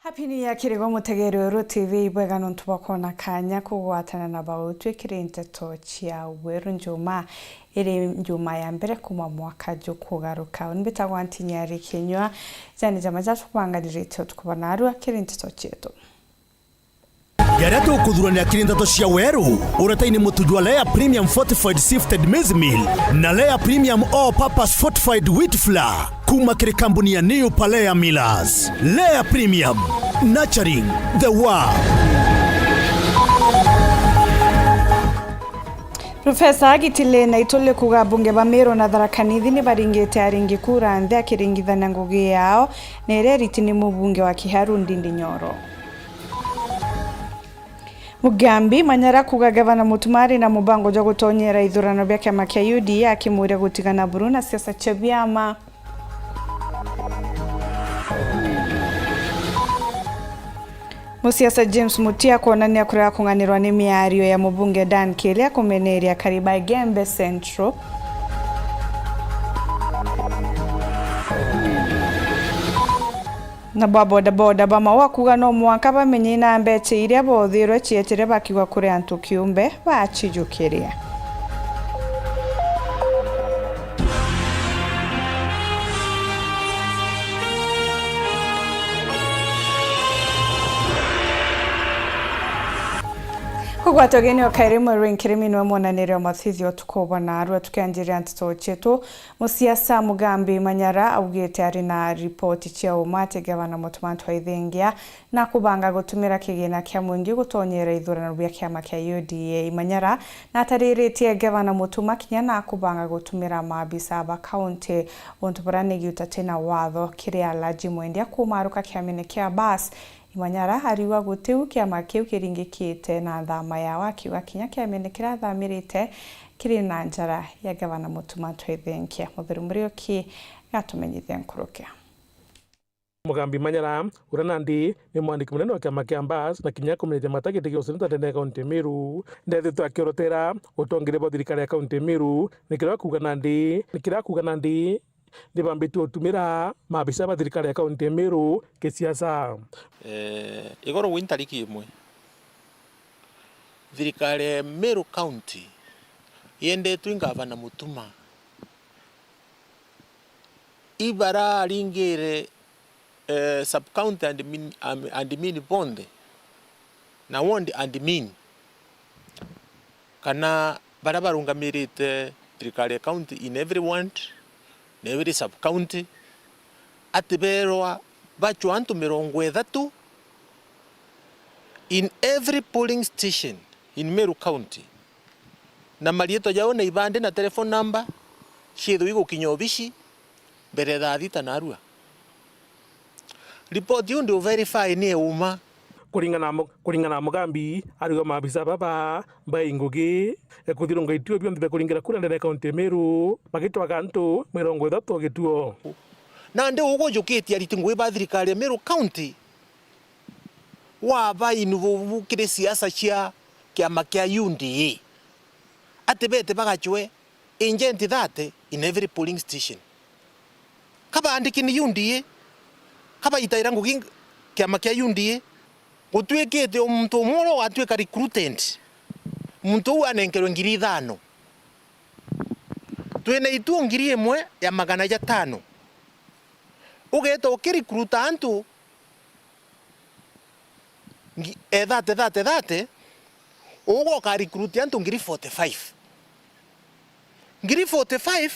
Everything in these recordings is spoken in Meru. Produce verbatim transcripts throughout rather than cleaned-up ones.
Happy New Year kiri gwe mutegeri weru T V, ibwega nontu bwa kwona kanya kugwatana na bau twi kiri nteto cia weru njuma, iri njuma ya mbere kuma mwaka jukugaruka. Uni mbitagwa Ntinyari Kinyua, jani jama ja tukubanganirite utuku bwa narua kiri nteto cietu. Jaria tukuthurania kiri nteto cia weru, uretaini mutu jwa Lea Premium Fortified Sifted Maize Meal na Lea Premium All Purpose Fortified Wheat Flour. Kuma kiri kambuni ya New Palea Millers. Lea Premium, nurturing the world. Profesa Gitile na Ituli kuuga abunge ba Meru na Tharaka Nithi ni baringite aringi kura nthi akiringithania ngugi yao na iria iriti ni mubunge wa Kiharu Ndindi Nyoro. Mugambi Manyara kuuga gavana Mutuma ari na mubango jwa gutonyera ithurano bia kiama kia U D A, akimuria gutigana buru na siasa cia biama. Musiasa James Mutia kwonania kurega kung'anirwa ni miario ya mubunge Dan Kiria kumeneria akari ba Igembe Central. Na ba bodaboda ba Maua kuuga no mwanka bamenye ina mbecha iria boothirwe cietire bakiuga kuri antu kiumbe bacijukiria. Kugwata ugeni o kairi mweru nkirimi niwe mwonaniria wa mathithio utuku bwa narua tukianjiria nteto cietu. Musiasa Mugambi Manyara augite ari na ripoti cia uma ati gavana Mutuma Ntwethingia na kubanga gutumira kigina kia mwingi gutonyera ithurano bia kiama kia U D A. Manyara na atariritie gavana Mutuma kinya na kubanga gutumira maabisa ba kaunti untu buria ni giuta tina watho kiri Alhaji Mwendia kumaruka kiamene kia bas. Imanyara ariuga gutiu kiama kiu kiringikite na nthama yao, akiuga kinya kiamene kiria athamirite kiri na njara ya gavana Mutuma Ntwethingia. Muthuri Muriuki gatumenyithia nkuruki. Mugambi Manyara, uria nandi ni mwandiki munene wa kiama kia Mbas na kinya kumenyithia mata giti kia useneta ndene ya kaunti ya Meru, ndethitwe akiorotera utongeria bwa thirikari ya kaunti ya Meru, ni kiria akuuga nandi, ni kiria akuuga nandi ni bambitue gutumira maabisa ba thirikari ya kaunti ya Meru kisiasa. Eh, igoro gwi ntariki imwe, thirikari ya Meru County yendetwe i ngavana Mutuma ibararingire, eh, sub-county admin, am-, admin bonthe na ward admin, kana baria barungamirite thirikari ya county in every ward na every sub-county, ati beerwa bacwe antu mirongo ithatu in every polling station in Meru County, na mariitwa jao na ibandi na telephone number ciithwe igukinya obici mbere ya thaa thita narua. Ripoti iu ndi u verify ni ya uma. Kuringana na Mu-, kuringana na Mugambi, ariuga maabisa baba bai ngugi ya kuthirunga ituo bionthe bia kuringira kura ndene ya kaunti ya Meru, bagitwaga antu mirongo ithatu o gituo. Nandi ugujukitie ariti ngugi ba thirikari ya Meru County wa bainu bubu kiri siasa cia kiama kia U D A, ati bete bagacwe agent thirty in every polling station. Ka baandiki ni U D A, ka baitaira ngugi kiama kia U D A, gutwikite o muntu umwe uria ugatuika recruited, muntu uu anenkerwe ngiri ithano. Twina ituo ngiri imwe ya magana jatano. Ugeeta ukirecruita antu ngi-, e thirty, thirty, thirty, uguo ukarecruit antu ngiri forty-five. Ngiri forty-five,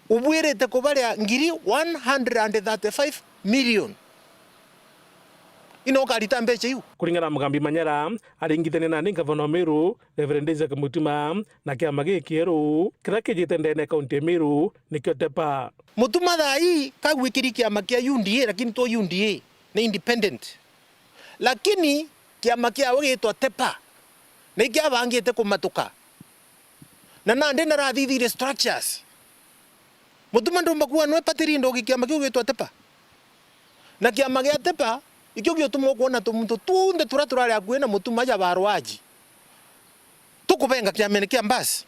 ubwirite kubaria ngiri one hundred and thirty-five million. Ino ukarita mbecha iu? Kuringana na Mugambi Manyara, aringithania nandi ngavana wa Meru, Reverend Isaac Mutuma, na kiama gikieru kiria kijite ndene ya kaunti ya Meru, nikio TEPA. Mutuma thaa ii kagwikiri kiama kia U D A, lakini to U D A, ni independent. Lakini kiama kiawe gitwa TEPA, na ikiabangite kumatuka. Na nandi narathithirie structures. Mutuma ndumba kuuga nwe patiri ndogi kiama kiu gitwa TEPA. Na kiama gia TEPA, ikio giutuma ukwona tumuntu tunthe turia turari akui na Mutuma ja barwaji. Tukubenga kiamene kia Mbas.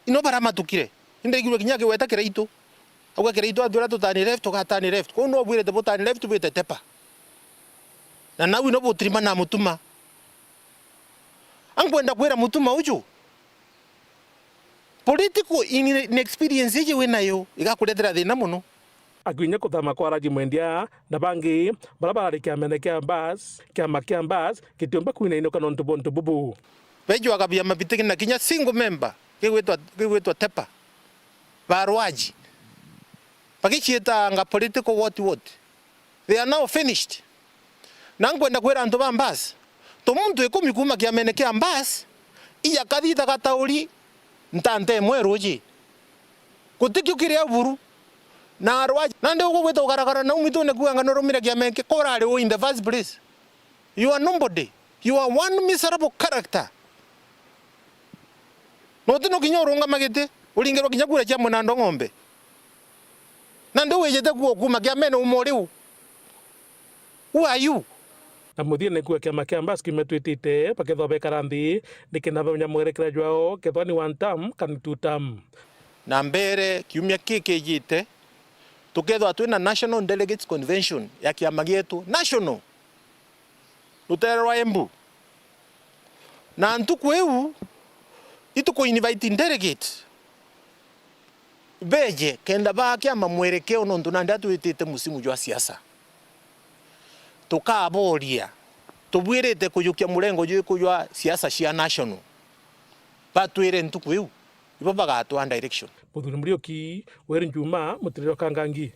Ino baramatukire. Indaigirwe kinya kigweta kiraitu. Auga, "Kira itwe athuura tutani left, tugatani left." Kwou no bwirite butani left bwite Tepa. Na nau ino butirima na Mutuma. Ankwenda kwira Mutuma uju, political in-, inexperience iji wi nayo igakuretera thina muno. Akiunya kuthama kwa Raji Mwendia na bangi bara barari kiamene kia Mbas, kiama kia Mbas gitiumba kwinainuka nontu bwa untu bubu. Bejwaga biama bitigina kinya single member gigwitwa, gigwitwa Tepa, barwaji, bagiciitanga political what what. They are now finished. Na nkwenda kwira antu ba Mbas, tumuntu ikumi kuuma kiamene kia Mbas, ija kathitha gatauri ntante imwe ruuji. Gutikio kiri au buru. Na arwaji, nandi ugugwita ugaragara nau mitune kuuga anga nurumire kiama ingi, kurari u in the first place? You are nobody. You are one miserable character. Na utino kinya urungama giti, uringirwa kinya kura cia mwenando ng'ombe. Nandi wijite kuo kuuma kiamene umo riu. Who are you? Na muthia ni kuuga kiama kia Mbas kiume twitite bakethwa bekara nthi, nikenda bamenya mwerekera jwao, kethwa ni one term kana two term. Na mbere kiumia kii kijite, tukethwa twina National Delegates Convention ya kiama gietu, national. Rutere rwa Embu. Na ntuku iu, ituku invite delegate beje kenda baa kiama mwerekeo, nontu nandi atwitite musimu jwa siasa. Tukaboria, tubwirite kujukia murengo jwiku jwa siasa cia national? Batwire ntuku iu, ibo bagatwaa direction. Muthuri Muriuki, Weru Njuma, Mutiriro Kangangi.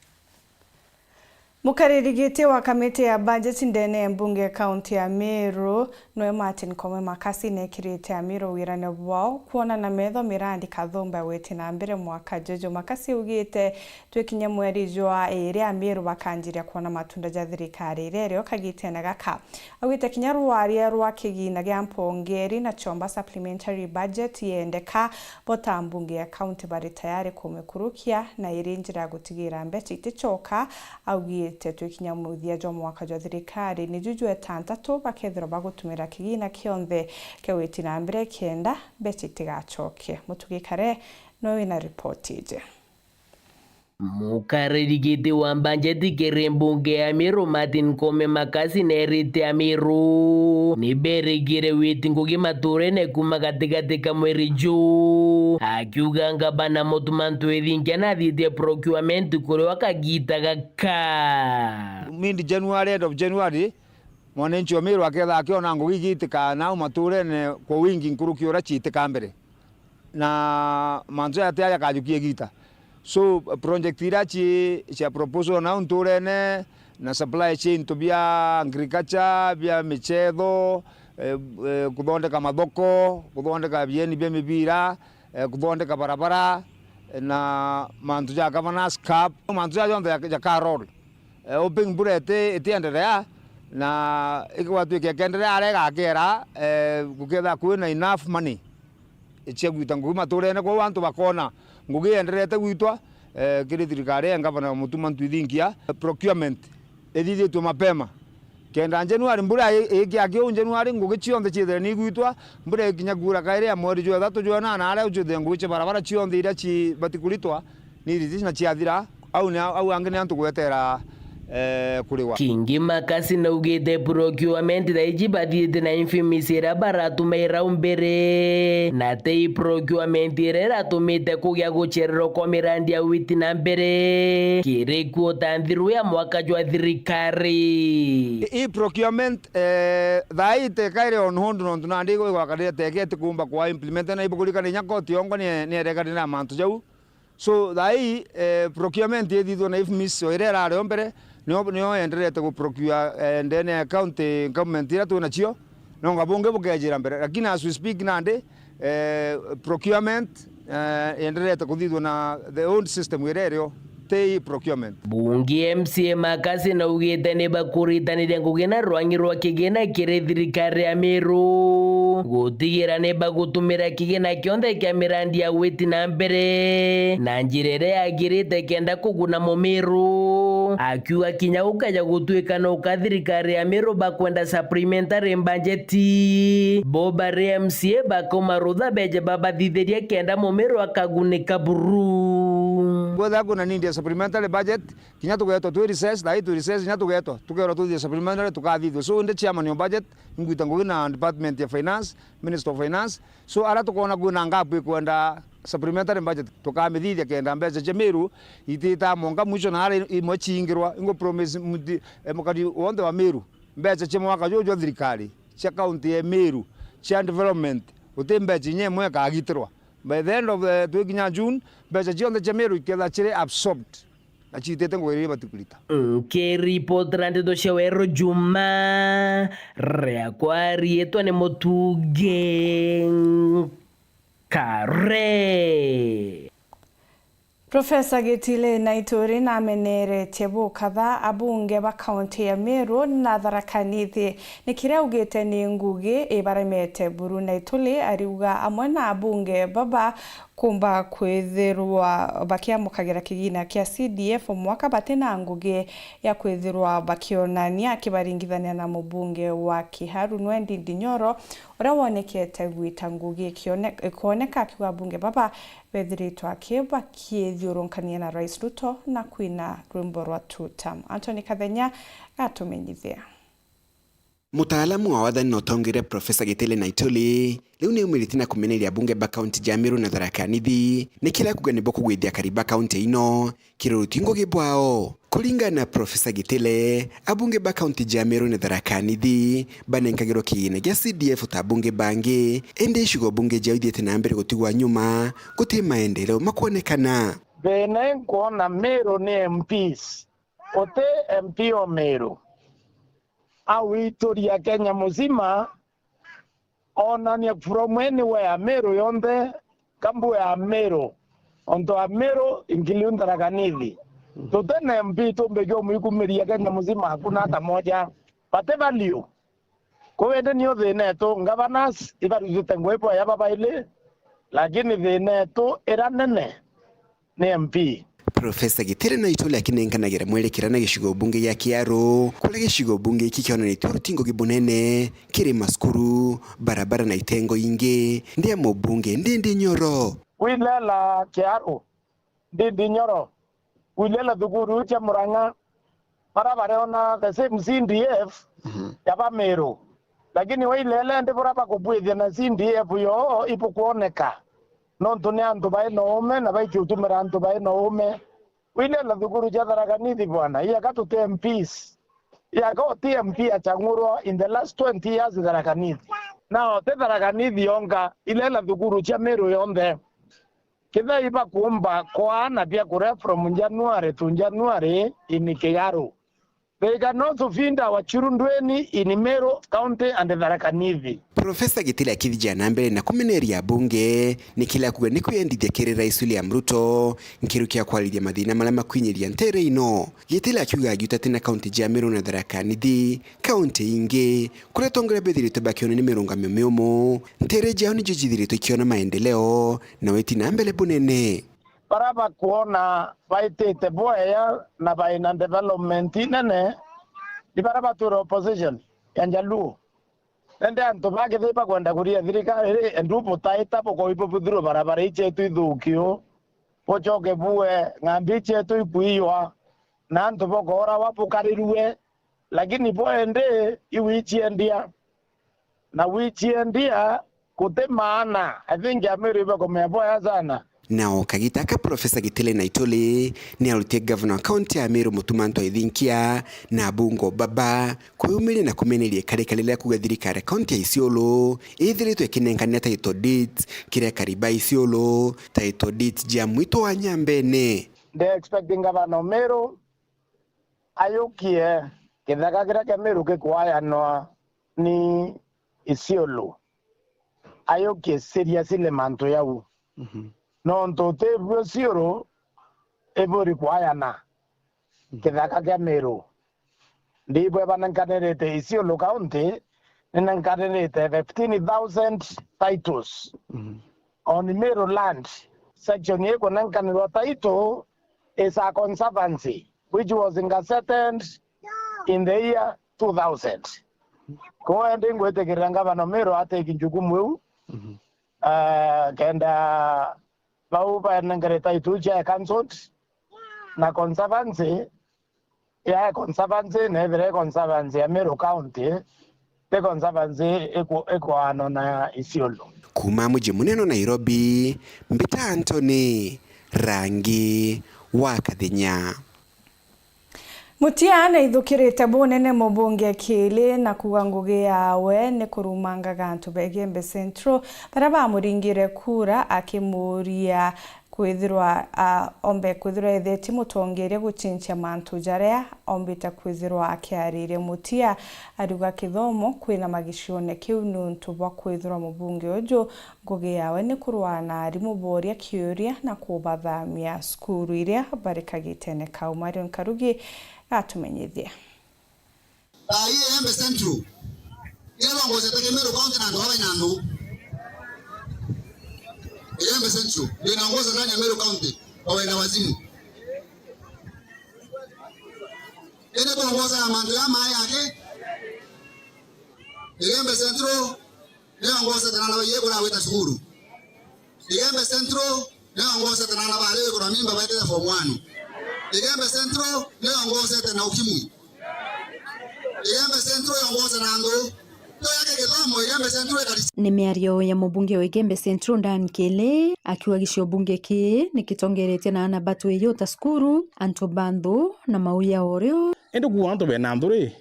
Mukariri giti wa kamiti ya bajeti ndene ya mbunge ya kaunti ya Meru, nwe Martin Kome Makasi nekirite Amiru wirane bwao kwona na metho mirandi kathumba witi na mbere mwaka juju. Makasi augite twikinya mweri jwa iri Amiru bakanjiria kwona matunda ja thirikari iria irio kagitene gaka. Augite kinya rwaria rwa kigina gia mpongeri na chomba supplementary budget yendeka, bo ta mbunge ya kaunti bari tayari kumikurukia na iri njira ya gutigira mbeca iticoka. Augite twikinya muthia jwa mwaka jwa thirikari ni juju etantatu bakethirwa bagutumira kigina kionthe kia witi na mbere kenda mbeca itigacoke. Mutugi Kare no wina ripoti iji. Mukariri giti wa mbanjeti kiri mbunge ya Meru Martin Kome Makasi nerite Amiru ni berigire witi ngugi maturene kuma gatigati ka mweri juu, akiuga ngabana Mutuma Ntwithinkia nathitie procurement kuriwa kagita gaka. Mid January, end of January, mwananchi wa Meru aketha akiona ngugi igiitika nau maturene kwa wingi nkuruki uria ciitika mbere. Na mantu jaya ti aja kajukia igita. So, project iria ci, cia proposal nau nturene, na supply cia into bia agriculture, bia michetho, eh, eh, kuthondeka mathoko, kuthondeka bieni bia mibira, eh, kuthondeka barabara, eh, na mantu ja governance cup, mantu jaya jonthe ja, ja carol. Eh, hoping mbura iti, itienderea, na igwatwika ikenderea aria igakera, eh, gukethira kwina enough money cia gwita ngugi maturene, kwou antu bakona ngugi ienderete gwitwa, eh, kiri thirikari ya Ngavana Mutuma Ntwithinkia. Procurement ithithitue mapema, kenda January, mbura i-, ikiakia uu January, ngugi cionthe ciithire ni igwitwa, mbura ikinya kuura kairi ya mweri jwa ithatu, jwa inana, aria ucithire ngugi cia barabara cionthe iria cibati kuritwa, ni iriti na ciathira, au ni, au angi ni antu gwetera, eh, kuriwa. Kingi Makasi naugite procurement thaa iji bathiite na infimisi iria baratumaira au mbere, na ti procurement iria iratumite kugia gucererwa kwa mirandi ya witi na mbere kiri kuota nthiru ya mwaka jwa thirikari. I procurement, eh, thaa ii teka iri on hold nontu nandi igwigwakanire teka itikumba kwa implement na ibukurikana inya koti yongwa ni, ni erekanire na mantu jau. So, thaa ii, eh, procurement ithithwe na ifmis o iria irari o mbere, nio, nio enderete gu procure, eh, ndene ya county government iria twi nacio, nonga bungi bukejira mbere. Lakini as we speak nandi, eh, procurement, eh, enderete kuthithwa na the old system iria irio, ti procurement. Bunge M C A Makasi naugite ni bakuritaniria ngugi na rwangi rwa kigina kiri thirikari ya Meru, gutigira ni bagutumira kigina kionthe kia mirandi ya witi na mbere na njira iria yagirite kenda kuguna Mumiru, akiuga kinya gukaja gutuika no ka thirikari ya Meru bakwenda supplementary budget, bo bari M C A bakauma rutha beje babathithirie kenda Mumiru akagunika buru. Kwethira kwina need ya supplementary budget, kinya tugetwa twi recess, thaa ii twi recess, kinya tugetwa, tukerwa tuthithie supplementary, tukathithua. So, ndi chairman o budget, ingwita ngugi na department ya finance, Minister of Finance. So, aria tukoona kwina gap ikwenda supplementary budget, tukamithithia kenda mbeca cia Meru ititaa mwanka mwisho na aria imwe ciingirwa. Ingu promise muti-, eh, mukari wonthe wa Meru, mbeca cia mwaka juju jwa thirikari, cia county ya Meru, cia development, guti mbeca inya imwe ikagitirwa. By the end of the, twikinya June, mbeca cionthe cia Meru ikethira ciri absorbed na ciitite ngugi iria ibati kurita. Nkiripotera ndeto cia Weru Juma, riakwa riitwa ni Mutugi Nkare. Profesa Gitile Naituri nameneretie bukatha abunge ba kaunti ya Meru na Tharaka Nithi ni kiria augite ni ngugi ibaremete buru. Naituri ariuga amwe na abunge baba kumba kwithirwa bakiamukagira kigina kia C D F mwaka batina ngugi ya kwithirwa bakionania, akibaringithania na mubunge wa Kiharu Nwendi Ndinyoro, uria wonekete gwita ngugi ikione-, ikoneka, akiuga abunge baba bethiritwe aki bakithiurunkania na Rais Ruto na kwina rwimbo rwa two term. Anthony Kathenya gatumenyithia. Mutaalamu wa wathani na utongeria Profesa Gitile Naituli riu ni aumirite na kumeneria abunge ba kaunti ja Meru na Tharaka Nithi ni kiria akuga nibo kugwithia akari ba kaunti ino kiri rutingo gi bwao. Kuringana na Profesa Gitile, abunge ba kaunti ja Meru na Tharaka Nithi banenkagirwa kigina gia C D F ta abunge bangi, indi icigo bunge jao ithiite na mbere gutigwa nyuma, guti maendeleo makwonekana. Thina nkwona Meru ni M Ps, uti M P o Meru. Awituria Kenya muzima, onania from anywhere, Meru yonthe, kambu ya Meru, onto a Meru, include Tharaka Nithi. Tuti na M P tumbikia umwikumiria Kenya muzima, hakuna hata moja. Bati value. Kuu indi ni uthina etu, governors ibarutite ngugi bwaya babaili, lakini thina etu ira nene ni M P. Profesa Gitile Naituli akinenkanagira mwerekera na gicigo bunge gia Kiaru, kuria gicigo bunge giki kionanitue rutingo gi bunene kiri macukuru, barabara na itengo ingi, ndi a mubunge Ndindi Nyoro. Wilela Kiaru, Ndindi Nyoro, wilela thukuru cia Murang'a, bara bareona the same C D F ya ba Meru. Lakini wailele ndi bura bakubwithia na C D F yoo ibukwoneka, nontu ni antu bai na uume na baikiutumira antu bai na uume. Wilela thukuru cia Tharaka Nithi bwana, iaka tuti M Ps. Iaka uti M P achang'urwa in the last twenty years Tharaka Nithi. Nao ti Tharaka Nithi yonka, ilela thukuru cia Meru yonthe. Kethira ibakumba kwaana biakuria from January to January in Kiaru, they can also feed our children in Meru County and Tharaka Nithi. Profesa Gitile akithijia na mbere na kumeneria abunge ni kila akuga ni kwiyendithia kiri Rais William Ruto nkiru kia kwarithia mathina maria makwinyiria ntere ino. Gitile akiuga agiuta ati na kaunti ja Meru na Tharaka Nithi, kaunti ingi, kuria atongoria bethiritwe bakiona ni mirungamio miumu, ntere jao nijo jithiritwe ikiona maendeleo na witi na mbere bunene. Bara bakwona baitite bwea na baina development inene, ni bara batwire opposition ya Njaluo. Nende antu bakethira bakwenda kuria thirikari ri, endu butaita bukoi bubuthirwe barabara ichetu ithukio, bucoke bue ng'ambi ichetu ikwiiywa, na antu bokorawa bukarirue, lakini bwendi iwichiendia. Na wichiendia guti maana. I think Amiru ibakumenya bwaya sana. Nao kagita aka Profesa Gitile Naituli ni arutie gavana wa kaunti ya Meru Mutuma M'Ethingia na abunge baba kwiyumiria na kumeneria ikarika riria kuga thirikari ya kaunti ya Isiolo ithiritwe ikinenkania title deeds kiri akari ba Isiolo, title deeds ja mwitu wa Nyambene. Ndi expecting gavana o Meru ayukie kithaka kiria kia Meru gikwayanwa ni Isiolo, ayukie seriously mantu jau. Mhm. Nontu ti buo Isiolo iburi kwayana, mhm, kithaka kia Meru. Ndibwe banenkanirite Isiolo County, ninenkanirite fifteen thousand titles, mhm, on Meru land. Section ikunenkanirwa title is a conservancy which was gazetted in the year two thousand. Koguo ndi ngwitikirira ngavana Meru ateki njukumu iu, mhm, ah, kenda bau banengere title cia cancelled, Na conservancy ya conservancy neethire conservancy ya Meru County, ti conservancy iku-, ikwaano na Isiolo. Kuuma muji munene wa Nairobi, mbita Anthony Rangi wa Kathenya. Mutia naithukirite bunene mubunge Kili na kuuga ngugi yawe ni kurumangaga antu ba Igembe Central baria bamuringire kura, akimuuria kwithirwa, a, ombe kwithirwa eethetie mutongeeria gucinchia mantu jaria ombite kwithirwa akiariria. Mutia ariuga kithomo kwina magicione kiu niuntu bwa kwithirwa mubunge uju ngugi yawe ni kurwaa na arimu booria kiuria na kubathamia cukuru iria bari kagitene kau. Marion Karugi gatumenyithia. Thaa ii Igembe Central, iria bongozete ki Meru County na antu baba ina antu. Igembe Central, ndio inaongoza ndani ya Meru County kwa wenda wazimu. Indi bongoza ya mantu ya mai yake. Igembe Central, niongoza tena na baye kura wita cukuru. Igembe Central, niongoza tena na bari kura mimba baitire form one. Igembe Central, niongoza tena ukimwi. Igembe Central yongoza na antu. Ndio yake githomo, Igembe Central ikari. Ni miario ya mubunge wa Igembe Central, Dan Kili, akiuga gicigo bunge ki ni kitongeretie na ana batwi yuta cukuru, antu ba nthu na mauya orio. Indi kuuga antu bena nthu ri,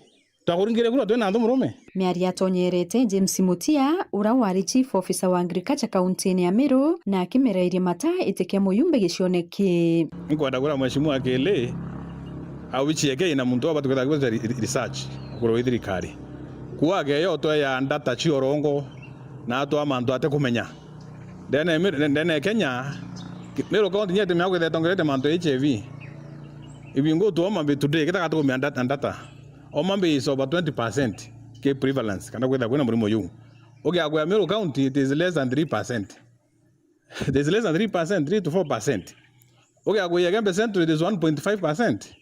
twakuringire kura twina nthu murume? Miario atonyerete James Mutia, ura wari chief officer wa agriculture kaunti-ini ya Meru, na akimerairia mata iti kia muyumbe gicione ki. Nkwenda kwira Mheshimiwa Kili, awichieke ina muntu abati kwithira akibweta re-, re-, research iguru ri thirikari. Kuuga akeya utwe ya data cia urongo na atwa mantu atikumenya. Ndene ya Mir-, ndene ya Kenya, Meru County nyetumia kwithira itongerete mantu ya H I V. If you go to Homa Bay today, kita gatukumia data, data. Homa Bay is over twenty percent ki prevalence, kana kwithira kwina murimo juu. Ugiakwia Meru County, it is less than three percent. It is less than three percent, three to four percent. Ugiakwia Igembe Central, it is one point five percent.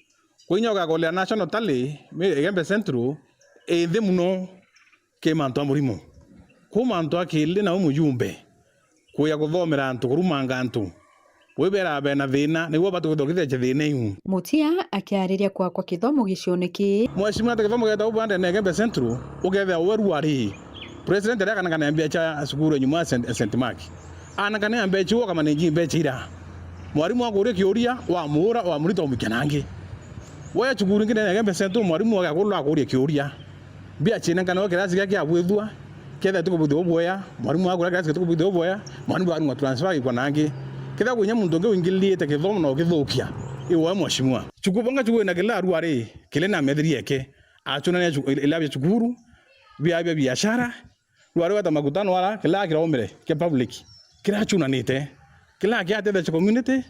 Kwinya ugakolea national tally, mi-, Igembe Central i nthi muno ki mantu a murimo. Ku mantu a Kili na u mujumbe, kuja kuthomera antu, kurumanga antu, wibera bena thina, niguo bati kwithirwa ukithithia thina iu. Mutia akiariria kwakwa kithomo gicione ki. Mheshimiwa, ati kithomo geta ubande na Igembe Central, ukethia we ruari. President aria akanakana mbia cha cukuru nyuma ya Saint, Saint Mark. Anakana mbecha iu, akamanage mbecha ira. Mwarimu akuria kiuria, wamuura, wamurita, umuikia nangi. We cukuru ingi nene Igembe Central, mwarimu agakurura akuria kiuria. Mbia ciina kana kirasi kia kiabwithua, kethira tikubwithua ubwea, mwarimu akuria kirasi tikubwithua ubwea, mwarimu arungwa transfer ikwa nangi. Kethira kwinya muntu ungi uingilite kithomo na ukithukia, iwe mheshimiwa. Cukuru bonga cukuru na kila aruari, kile na methiri eke. Achunania cu-, ila bia cukuru, bia, bia biashara, rwari weta makutano ara, kila kiraumire, kia public, kirachunanite, kila kiatethecha community,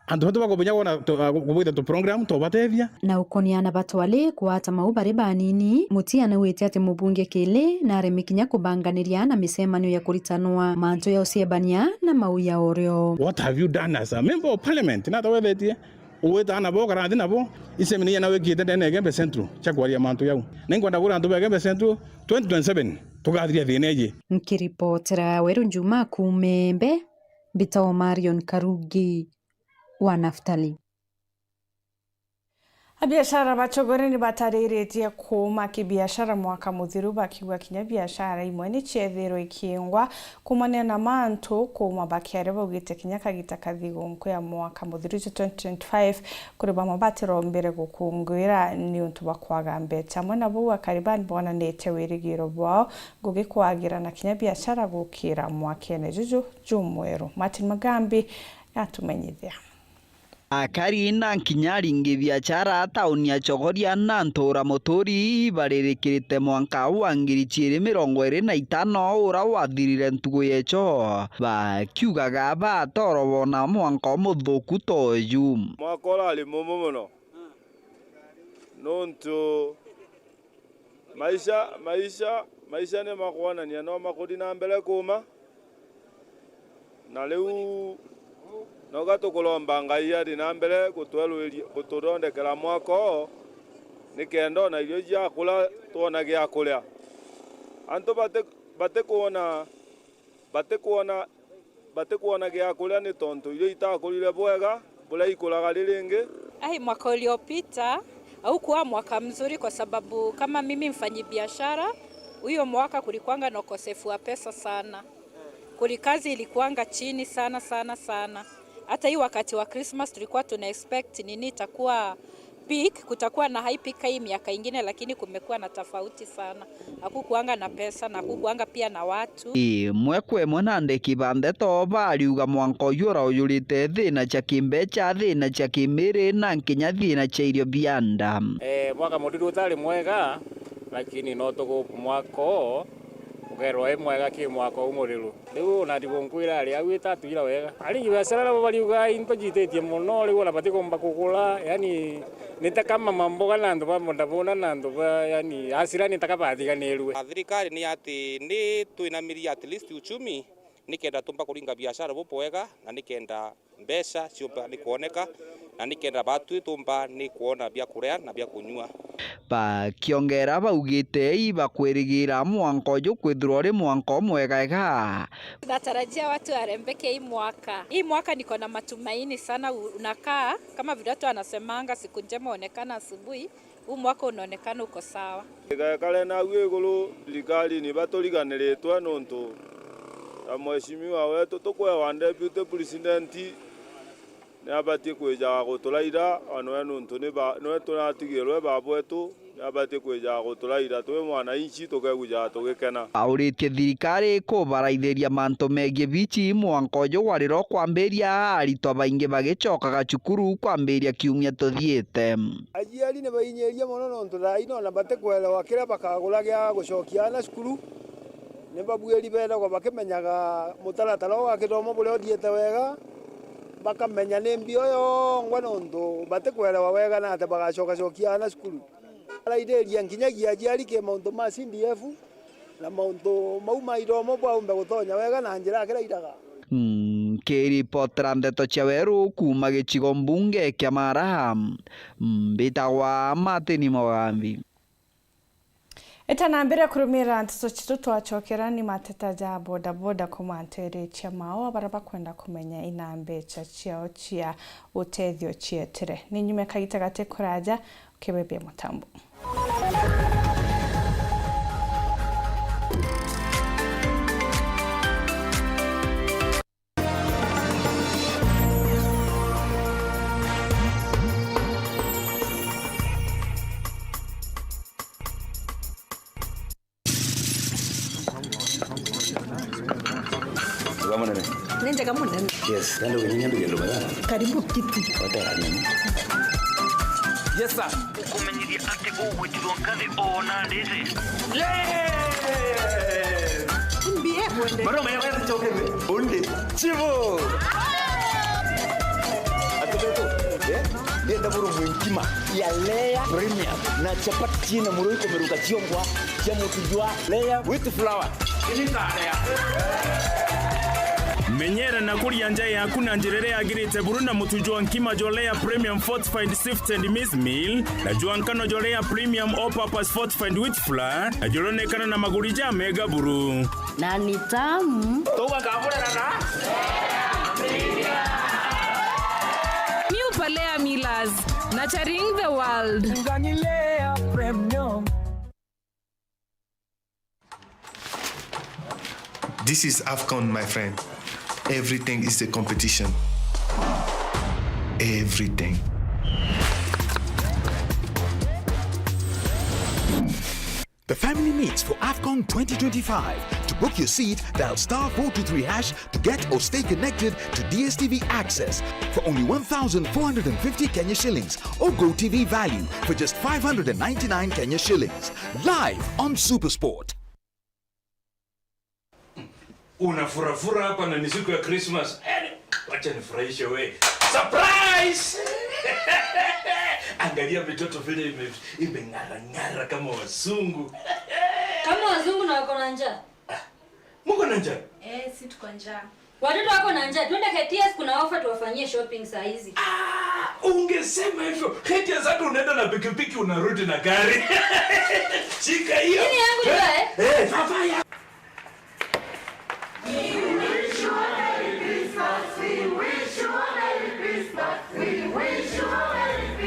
antu batu bakubinya kwona tu-, a, kubwita tu program tubatethia. Na ukonia ana batwali kuata mau bari banini, Mutia naugite ati mubunge Kili nareme kinya kubanganiria na micemanio ya kuritanwa mantu ya uciebania na mau ya urio. What have you done as a member of parliament? Nata wethetie? Ugwita ana bo, ukara nthi nabo, isemina iria wikite ndene ya Igembe Central cia kwaria mantu jau. Na inkwenda kwira antu ba Igembe Central, twenty twenty-seven tugathiria thina iji. Nkiripotera Weru Njuma kuuma Embe, mbitagwa Marion Karugi wa Naftali. Abiashara ba Chogore ni batariritie kuuma kibiashara mwaka muthiru, bakiuga kinya biashara imwe ni ciethirwe ikiingwa Kuumania na mantu kuuma bakiaria baugite kinya kagita kathiguu nku ya mwaka muthiru jwa twenty twenty-five, kuri bamwe batirombire gukungwira niuntu bwa kwaga mbecha. Amwe na bau, akari baa nibonanite wirigiro bwao ngugi kwagira na kinya biashara gukira mwakene juju jumweru. Martin Magambi atumenyithia. Akari na kinya aringi biachara tauni ya Chogoria na ntura Muturi baririkirite mwanka wa ngiri ciiri mirongo iri na itano ura wathirire ntugu yecho, bakiugaga batoro bona mwanka umuthuku toju. Mwaka urari mumu muno, nuntu Maisha, maisha, maisha ni makwonania no makuthi na mbere kuuma. Na riu, noga tukuromba Ngai athi na mbere gutweruiria, gututhondekera mwaka uu, nikenda ona irio cia kura twona gia kuria. Antu bati-, batikwona, batikwona, batikwona gia kuria ni tontu irio itakurire bwega buria ikuraga riringi. Ai, mwaka uliopita haukuwa mwaka mzuri kwa sababu kama mimi mfanyi biashara, huyo mwaka kulikuwanga na ukosefu wa pesa sana. Kuli kazi ilikuwanga chini sana, sana, sana. Hata hii wakati wa Christmas tulikuwa tuna expect nini itakuwa peak, kutakuwa na high peak hii miaka ingine, lakini kumekuwa na tofauti sana. Hakukuwanga na pesa na hakukuwanga pia na watu. Imwe kwa imwe na andiki ba ndeto bariuga mwanka uyu uraujurite thina cia kimbeca, thina cia kimiri na nkinya thina cia irio bia nda. Eh, mwaka muthiru utari mwega, lakini no tugu mwaka uu ukeerwa i mwega ki mwaka uu muthiru. Riu ona ndigunkwira ari au itatwira wega. Aringi biashara nabo bariuga into ciititie mono, riu ona batikumba kugura, yani, ni ta kama mamboga na antu ba bodaboda na antu ba, yani, asira ni ta ka bathiganirue. Thirikari ni ati ni twinamirie at least uchumi, nikenda tumba kuringa biashara bubwega, na nikenda mbeca ciumba ni kwoneka, na nikenda batwi tumba ni kwona bia kuria na bia kunyua. Bakiongera baugite ibakwirigira mwanka uju kwithirwa uri mwanka umwegega. Tunatarajia watu warembeke hii mwaka. Hii mwaka niko na matumaini sana, u-, unakaa kama vile watu wanasemanga, siku njema huonekana asubuhi. Huu mwaka unaonekana uko sawa. Igaikare nagu iguru thirikari ni baturiganiritwe nontu ya mheshimiwa wetu tukwewa deputy president ni abatie kwija guturaira, o nwe nontu ni ba-, nwe turatigirwe babwetu, ni abatie kwija guturaira twi mwananchi tukegujaga tugikena. Auritie thirikari kubaraithiria mantu megie bici mwanka uju gwarira ukwambiria, aritwa baingi bagicokaga cukuru kwambiria kiumia tuthiite. Aciari ni bainyirie mono nontu thaa ino ona batikwerewa kiria bakagura gia gucokia aana cukuru. Ni babuiri beeragwa bakimenyaga mutaratara o wa kithomo buria uthiite wega, bakamenya ni mbio yongwa nontu batikwerewa wega na ati bagacokacokia aana cukuru. Araithiria nkinyagia aciari ki mauntu ma C D F na mauntu mau ma ithomo bwaumbe gutonya wega na njira akirairaga. Nkiripotera ndeto cia weru kuuma gicigo mbunge kia Mara, mbitagwa Martin Mogambi. Itanambire kurumira nteto citu, twacokera ni mateta ja bodaboda kumanterecia mao, baria bakwenda kumenya ina mbeca ciao cia utethio cietire. Ni nyume kagita gati kuraja, ukibebia mutambo. Wega munene. Ni njega munene. Yes, nandi winyanya mbigendo mega. Karibu kiti. Watera nini? Yes, sir. Ukumenyithia ati ugwitirwo nkathi ona ndiri. Yes! Mbie kwende. Maroma ya wewe chokebe. Onde. Chivo. Atubeto. Eh? Ndienda buru mwinkima ya Lea Premium na chapati china muroi kumeruka chiongwa cha mutu jwa Lea with flour. Menyera na kuria nja yaku na njira iria yagirite buru na mutu jwa nkima jwa Lea Premium Fortified Sifted Maize Meal na jwa nkano jwa Lea Premium All Purpose Fortified Wheat Flour na juronekana na maguri ja mega buru. Na ni tamu. Tuga kaburera na New Palea Millers, nurturing the world. Ngani Lea Premium. This is AFCON, my friend. Everything is a competition. Everything. The family meets for AFCON twenty twenty-five. To book your seat, dial star four two three hash to get or stay connected to D S T V access for only one thousand four hundred and fifty Kenya shillings or Go T V value for just five hundred and ninety-nine Kenya shillings. Live on SuperSport. Unafurafura hapa na ni siku ya Christmas. Eh, wacha nifurahishe we. Surprise! Angalia mitoto vile ime-, imeng'ara ng'ara kama wazungu. Kama wazungu na wako na njaa. Muko na njaa? Eh, si tuko njaa. Watoto wako na njaa. Twende K T S, kuna offer tuwafanyie shopping saa hizi. Ah, ungesema hivyo. K T S hata unaenda na pikipiki, unarudi na gari. Shika hiyo. Hii ni yangu, eh? Eh, vaa, vaa ya. We wish you a Merry Christmas. We wish you a Merry Christmas. We wish you a Merry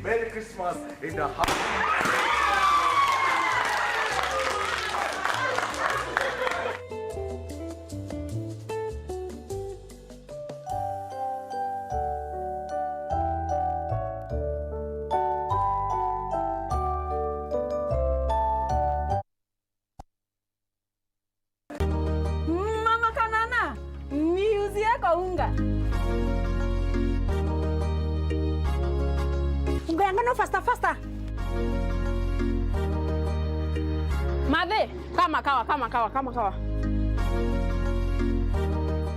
Merry Christmas in the house. Mama Kanana, niuzie kwa unga. Unga ya ngano faster, faster. Mathe, kama kawa, kama kawa, kama kawa.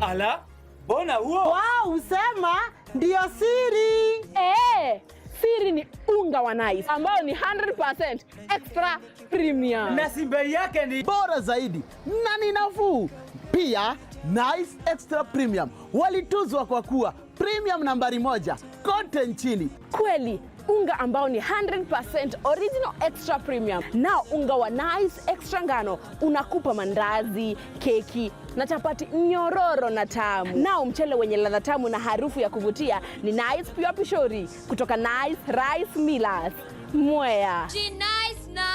Ala, mbona huo? Wow, usema ndio siri. Eh, siri ni unga wa Nice ambao ni hundred percent extra premium. Na si bei yake ni bora zaidi na ni nafuu. Pia, Nice Extra Premium walituzwa kwa kuwa premium nambari moja kote nchini. Kweli, unga ambao ni hundred percent original extra premium. Nao unga wa Nice Extra Ngano unakupa mandazi, keki na chapati nyororo na tamu. Nao mchele wenye ladha tamu na harufu ya kuvutia ni Nice Pure Pishori kutoka Nice Rice Millers, Mwea. Ji Nice na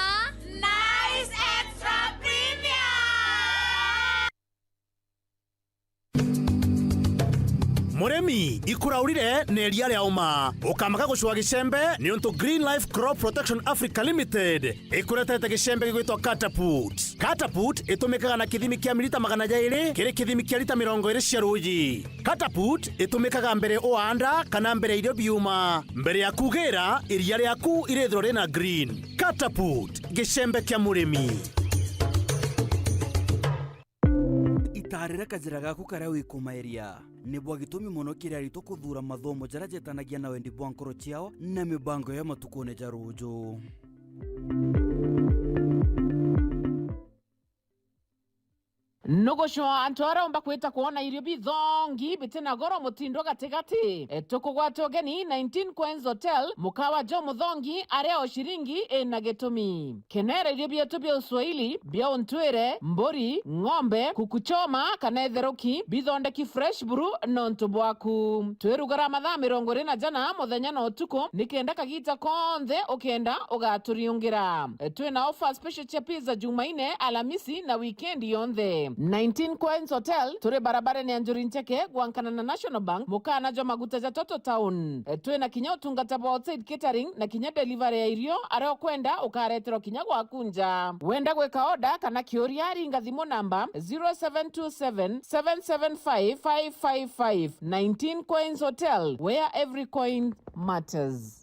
Nice Extra Premium. Murimi, ikuraurire na iria ria uma. Ukamaka gucua gicembe, niuntu Green Life Crop Protection Africa Limited ikuretete gicembe gigwitwa Catapult. Catapult itumikaga na kithimi kia milita magana jairi kiri kithimi kia lita mirongo iri cia ruuji. Catapult itumikaga mbere uaanda kana mbere irio biuma. Mbere ya kugira, iria riaku irithirwa rina green. Catapult, gicembe kia murimi. Itaarire kajira gaku karia wikumaeria. Ni bwa gitumi mono kiri aritwa kuthuura mathomo jaria jetanagia na wendi bwa nkoro ciao na mibango ya matukune ja ruuju. Nugucwa antu aria umba kwita kwona irio bithongi bitina goro mutindo gatigati. E, tukugwata ugeni nineteen Coins Hotel, mukawa jo muthongi aria o ciringi ina gitumi. Kenera irio bietu bia uswahili, bia untwire, mburi, ng'ombe, kuku choma kana itheruki, bithondeki fresh buru nontu bwaku. Twirugara mathaa mirongo iri na jana muthenya na utuku, nikenda kagita konthe ukenda ugaturiungira. Twina offer special cia pizza Jumaine, Alamisi na weekend yonthe. Nineteen Coins Hotel, turi barabarene ya Njuri Ncheke, gwankana na National Bank, mukana jwa maguta ja Total Town. Twina kinya utungata bwa outside catering na kinya delivery ya irio, aria ukwenda ukareterwa kinya gwaku nja. Wenda gwika order kana kiuria, ringa thimu namba zero seven two seven, seven seven five, five five five. Nineteen Coins Hotel, where every coin matters.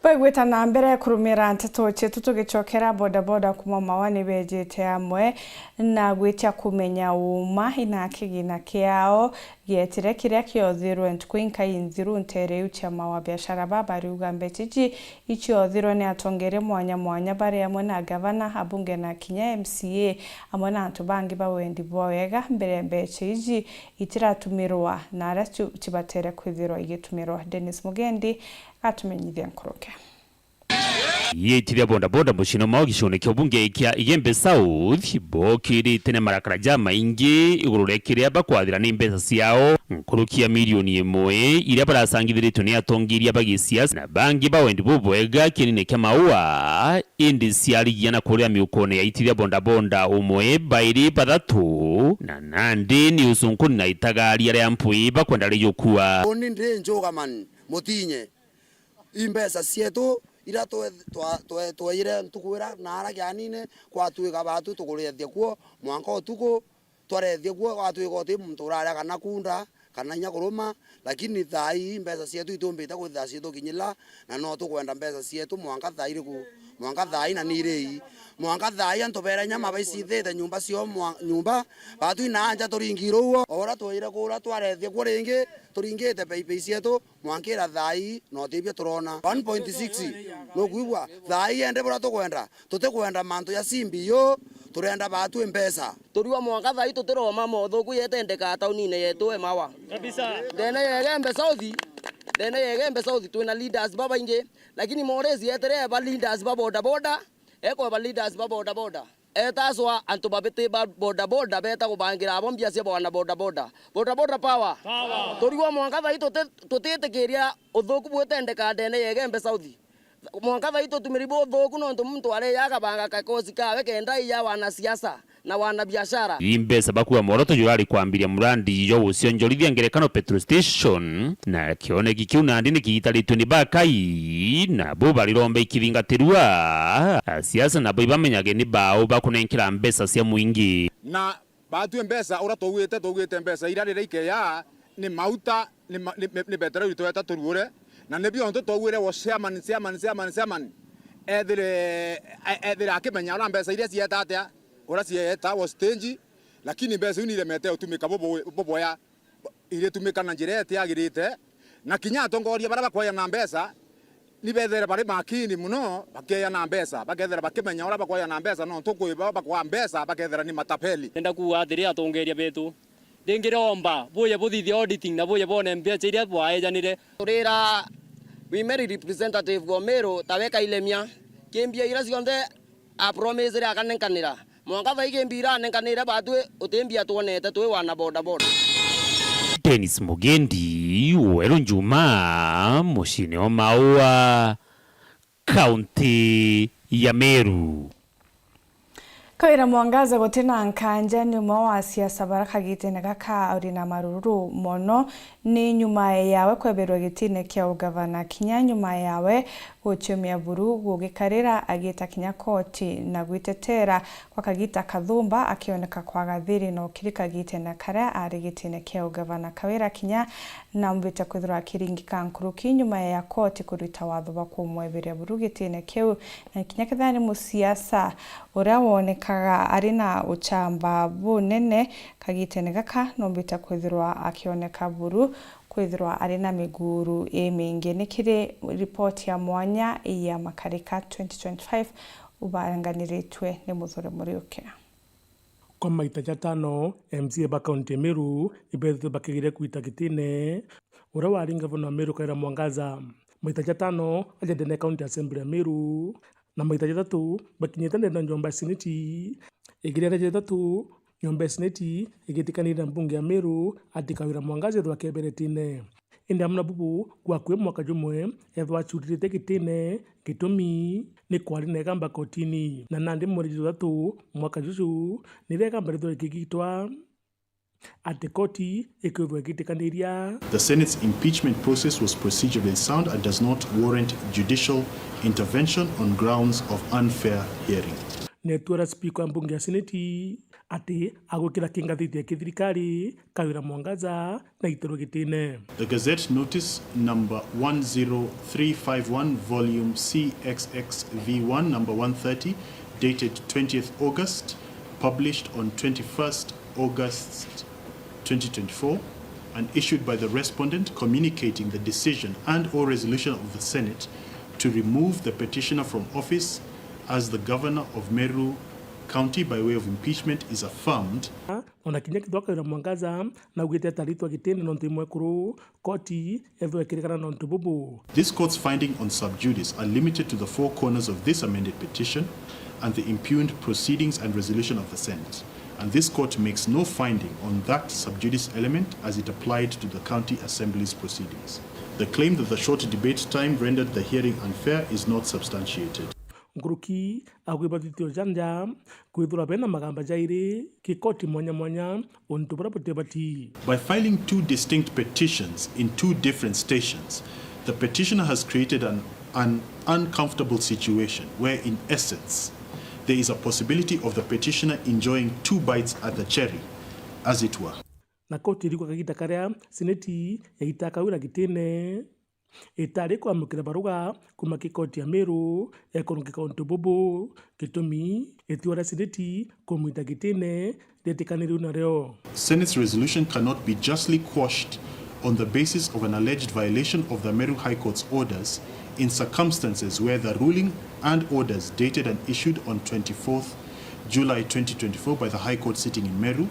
Baigwita na mbere kurumira nteto cietu tugicokera bodaboda kuma Maua ni bejite amwe na gwitia kumenya uma ina kigina kiao gietire kiria kiothirwe ntuku inkai nthiru ntere iu cia Maua. Biashara baba bariuga mbeca iji iciothirwe ni atongeria mwanya mwanya bari amwe na gavana, abunge na kinya M C A amwe na antu bangi ba wendi bwa wega mbere ya mbeca iji itiratumirwa na aria ciu cibatere kwithirwa igitumirwa. Dennis Mugendi atumenyithia nkuruki. Iitithia bodaboda muciine mao gicione kia ubunge kia Igembe South bookirite na marakara jamaingi iguru ria kiria bakwathira ni mbeca ciao nkuruki ya milioni imwe iria baracangithiritwe ni atongeria ba gisiasa na bangi ba wendi bubwega kienine kia Maua. Indi ciarigia na kuria miukone ya aitithia bodaboda umwe, bairi, bathatu, na nandi ni ucunkuni na itagaria ria mpwi bakwenda rijukua. Uni ndi Njugaman Mutinye. I mbeca cietu Ira twe-, twa-, twe-, tweire ntuku ira na ara kianine, kwatwika batu tukurethia kuo mwanka utuku, twarethia kuo, gwatwika uti muntu uraria kana kunda, kana inya kuruma, lakini thaa ii mbeca cietu itumbite kwithira citukinyira, na no tukwenda mbeca cietu mwanka thaa iriku? Mwanka thaa ii na ni iri ii. Mwanka thaa ii antu bera inya mabaicithite nyumba cio mwa-, nyumba, batu ina anja turingirwe uo, o uria tweire kuria twarethia kuo ringi, turingite peipei cietu, mwankira thaa ii, na utibio turona. One point six, nukwigua? Thaa ii ende buria tukwenda, tutikwenda mantu ya C B U, turenda batwi mbeca. Turiwa mwanka thaa ii tutiroma mothuku yetendeka taunine yetu Emawa. Kabisa. Ndene ya Igembe South, ndene ya Igembe South twina leaders babaingi, lakini Moresi yetere eba leaders ba boda boda, ekweba leaders ba boda boda. Etaswa antu babiti ba boda boda beta kubangira abo mbia cia bwana boda boda. Boda boda power. Power. Turigwa mwanka thaa ii tuti-, tutitikiria uthuku bwitendeka ndene ya Igembe South. Mwanka thaa ii tutumiri buthuku nontu muntu areja akabanga kakosi kawe kenda iya wanasiasa na wanabiashara. Ii mbeca bakua mworoto jurari kwambiria murandi jwa gucionjorithia Ngerekano Petrol Station, na kioneki kiu nandi ni kiitaritue ni bakai, nabo bariromba ikithingatirua. Asiasa nabo ibamenyage ni bau bakunenkera mbeca cia mwingi. Na batwi mbeca, uria twaugite, twaugite mbeca iria riria ikeya ni mauta, ni ma-, ni, ni, ni betero iri tweta turuure, na nibio ntu twaugire wo chairman, chairman, chairman, chairman, ethire, e-, ethire akimenya uria mbeca iria cieta atia, uria cieta wo stage, lakini mbeca iu ni iremete utumika bubu-, bubwea, iritumika na njira itiagirite, na kinya atongoria baria bakwaja na mbeca, ni bethere bari makini mono, bakeja na mbeca, bakethera bakimenya uria bakwaja na mbeca, nontu kwi baba bakwa mbeca, bakethera ni matapeli. Ndenda kuuga atiri, atongeria betu, ndingiromba buje buthithie auditing na buje bone mbeca iria bwaejanire. Turira women representative wa Meru tawe Kailemia, kimbia iria cionthe apromisire akanenkanira. Mwanka thaa ii kimbia iria anenkanire batwi uti mbia twonete twi wana boda boda. Dennis Mugendi, Weru Njuma, muciine wa Maua, kaunti ya Meru. Kawira Mwangaza gutina nkanja ni umwe wa asiasa bara kagitene gaka uri na marururu mono, ni nyuma yawe kweberwa gitine kia ugavana, kinya nyuma yawe guciumia buru gugikarira agita kinya koti na gwitetera gwa kagita kathumba akioneka kwaga thiri na ukiri kagitene karia ari gitine kia ugavana. Kawira kinya nambite kwithirwa akiringika nkuruki nyuma ya koti kuruta watho bwa kumweberia buru gitine kiu, na kinya kethira ni musiasa uria wonekaga ari na uchamba bunene, kagitene gaka nombite kwithirwa akioneka buru, kwithirwa ari na miguru imingi. Ni kiri ripoti ya mwanya ya Makarika twenty twenty-five, ubanganiritwe ni Muthure Muriuki. Kwa maita jatano, M C A ba kaunti ya Meru ibethirwe bakigeria kwita gitine uria wari ngavana wa Meru Kawira Mwangaza. Maita jatano aja ndene ya County Assembly ya Meru, na maita jathatu bakinyite ndene ya nyomba ya seneti. Igeria ria jathatu, nyomba ya seneti igitikanire na mbunge ya Meru ati Kawira Mwangaza ethirwa akebere gitine. Indi amwe na bubu, gwa akui mwaka jumwe, ethwa acuririte gitine, gitumi ni kwari na igamba kotini. Na nandi mweri juthatu mwaka juju, nirio igamba rithwe rikigitwa ati koti ikwithwa igitikaniria. The Senate's impeachment process was procedurally sound and does not warrant judicial intervention on grounds of unfair hearing. Netwera spika wa mbunge ya seneti ati agwikira kingathiti ya kithirikari Kawira Mwangaza na aiterwe gitine. The Gazette Notice number one zero three five one, volume C X X V one, number one thirty, dated twentieth August, published on twenty-first August twenty twenty-four, and issued by the respondent communicating the decision and or resolution of the Senate to remove the petitioner from office as the governor of Meru County by way of impeachment is affirmed. Ona kinya kithwa Kawira Mwangaza naugite ataritwa gitine nontu imwekuru, koti ethwa ikirikana nontu bubu. This court's finding on sub judice are limited to the four corners of this amended petition and the impugned proceedings and resolution of the Senate, and this court makes no finding on that sub judice element as it applied to the County Assembly's proceedings. The claim that the short debate time rendered the hearing unfair is not substantiated. Nkuruki agwibathithio janja kwithirwa bena magamba jairi kikoti mwanya mwanya untu buria butibati. By filing two distinct petitions in two different stations, the petitioner has created an An uncomfortable situation where, in essence, there is a possibility of the petitioner enjoying two bites at the cherry, as it were. Na koti irigwa kagita karia seneti yaita Kawira gitine, itari kwamukira baruga kuma ki koti ya Meru ikurungika untu bubu. Gitumi, itua ria seneti kumwita gitine rietikanirue nario. Senate's resolution cannot be justly quashed on the basis of an alleged violation of the Meru High Court's orders in circumstances where the ruling and orders dated and issued on twenty-fourth July twenty twenty-four by the High Court sitting in Meru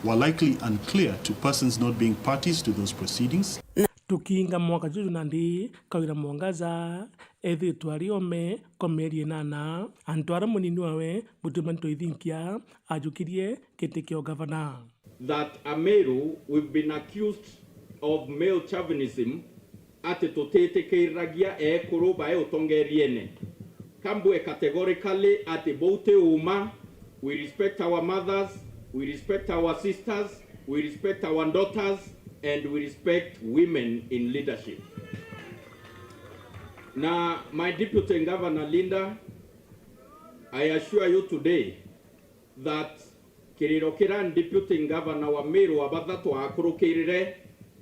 were likely unclear to persons not being parties to those proceedings. Tukiinga mwaka juju nandi, Kawira Mwangaza ethitwe ari ome kwa mieri inana. Antu aria munini wawe Mutuma Ntoithinkia ajukirie giti kia ugavana. That Ameru, we've been accused of male chauvinism, ati tutitikiriragia eekuru bae utongeriene. Ka mbue categorically ati bou ti uuma. We respect our mothers, we respect our sisters, we respect our daughters, and we respect women in leadership. Na my deputy governor Linda, I assure you today that kiriro kiria deputy governor wa Meru wa bathatu aakurukirire,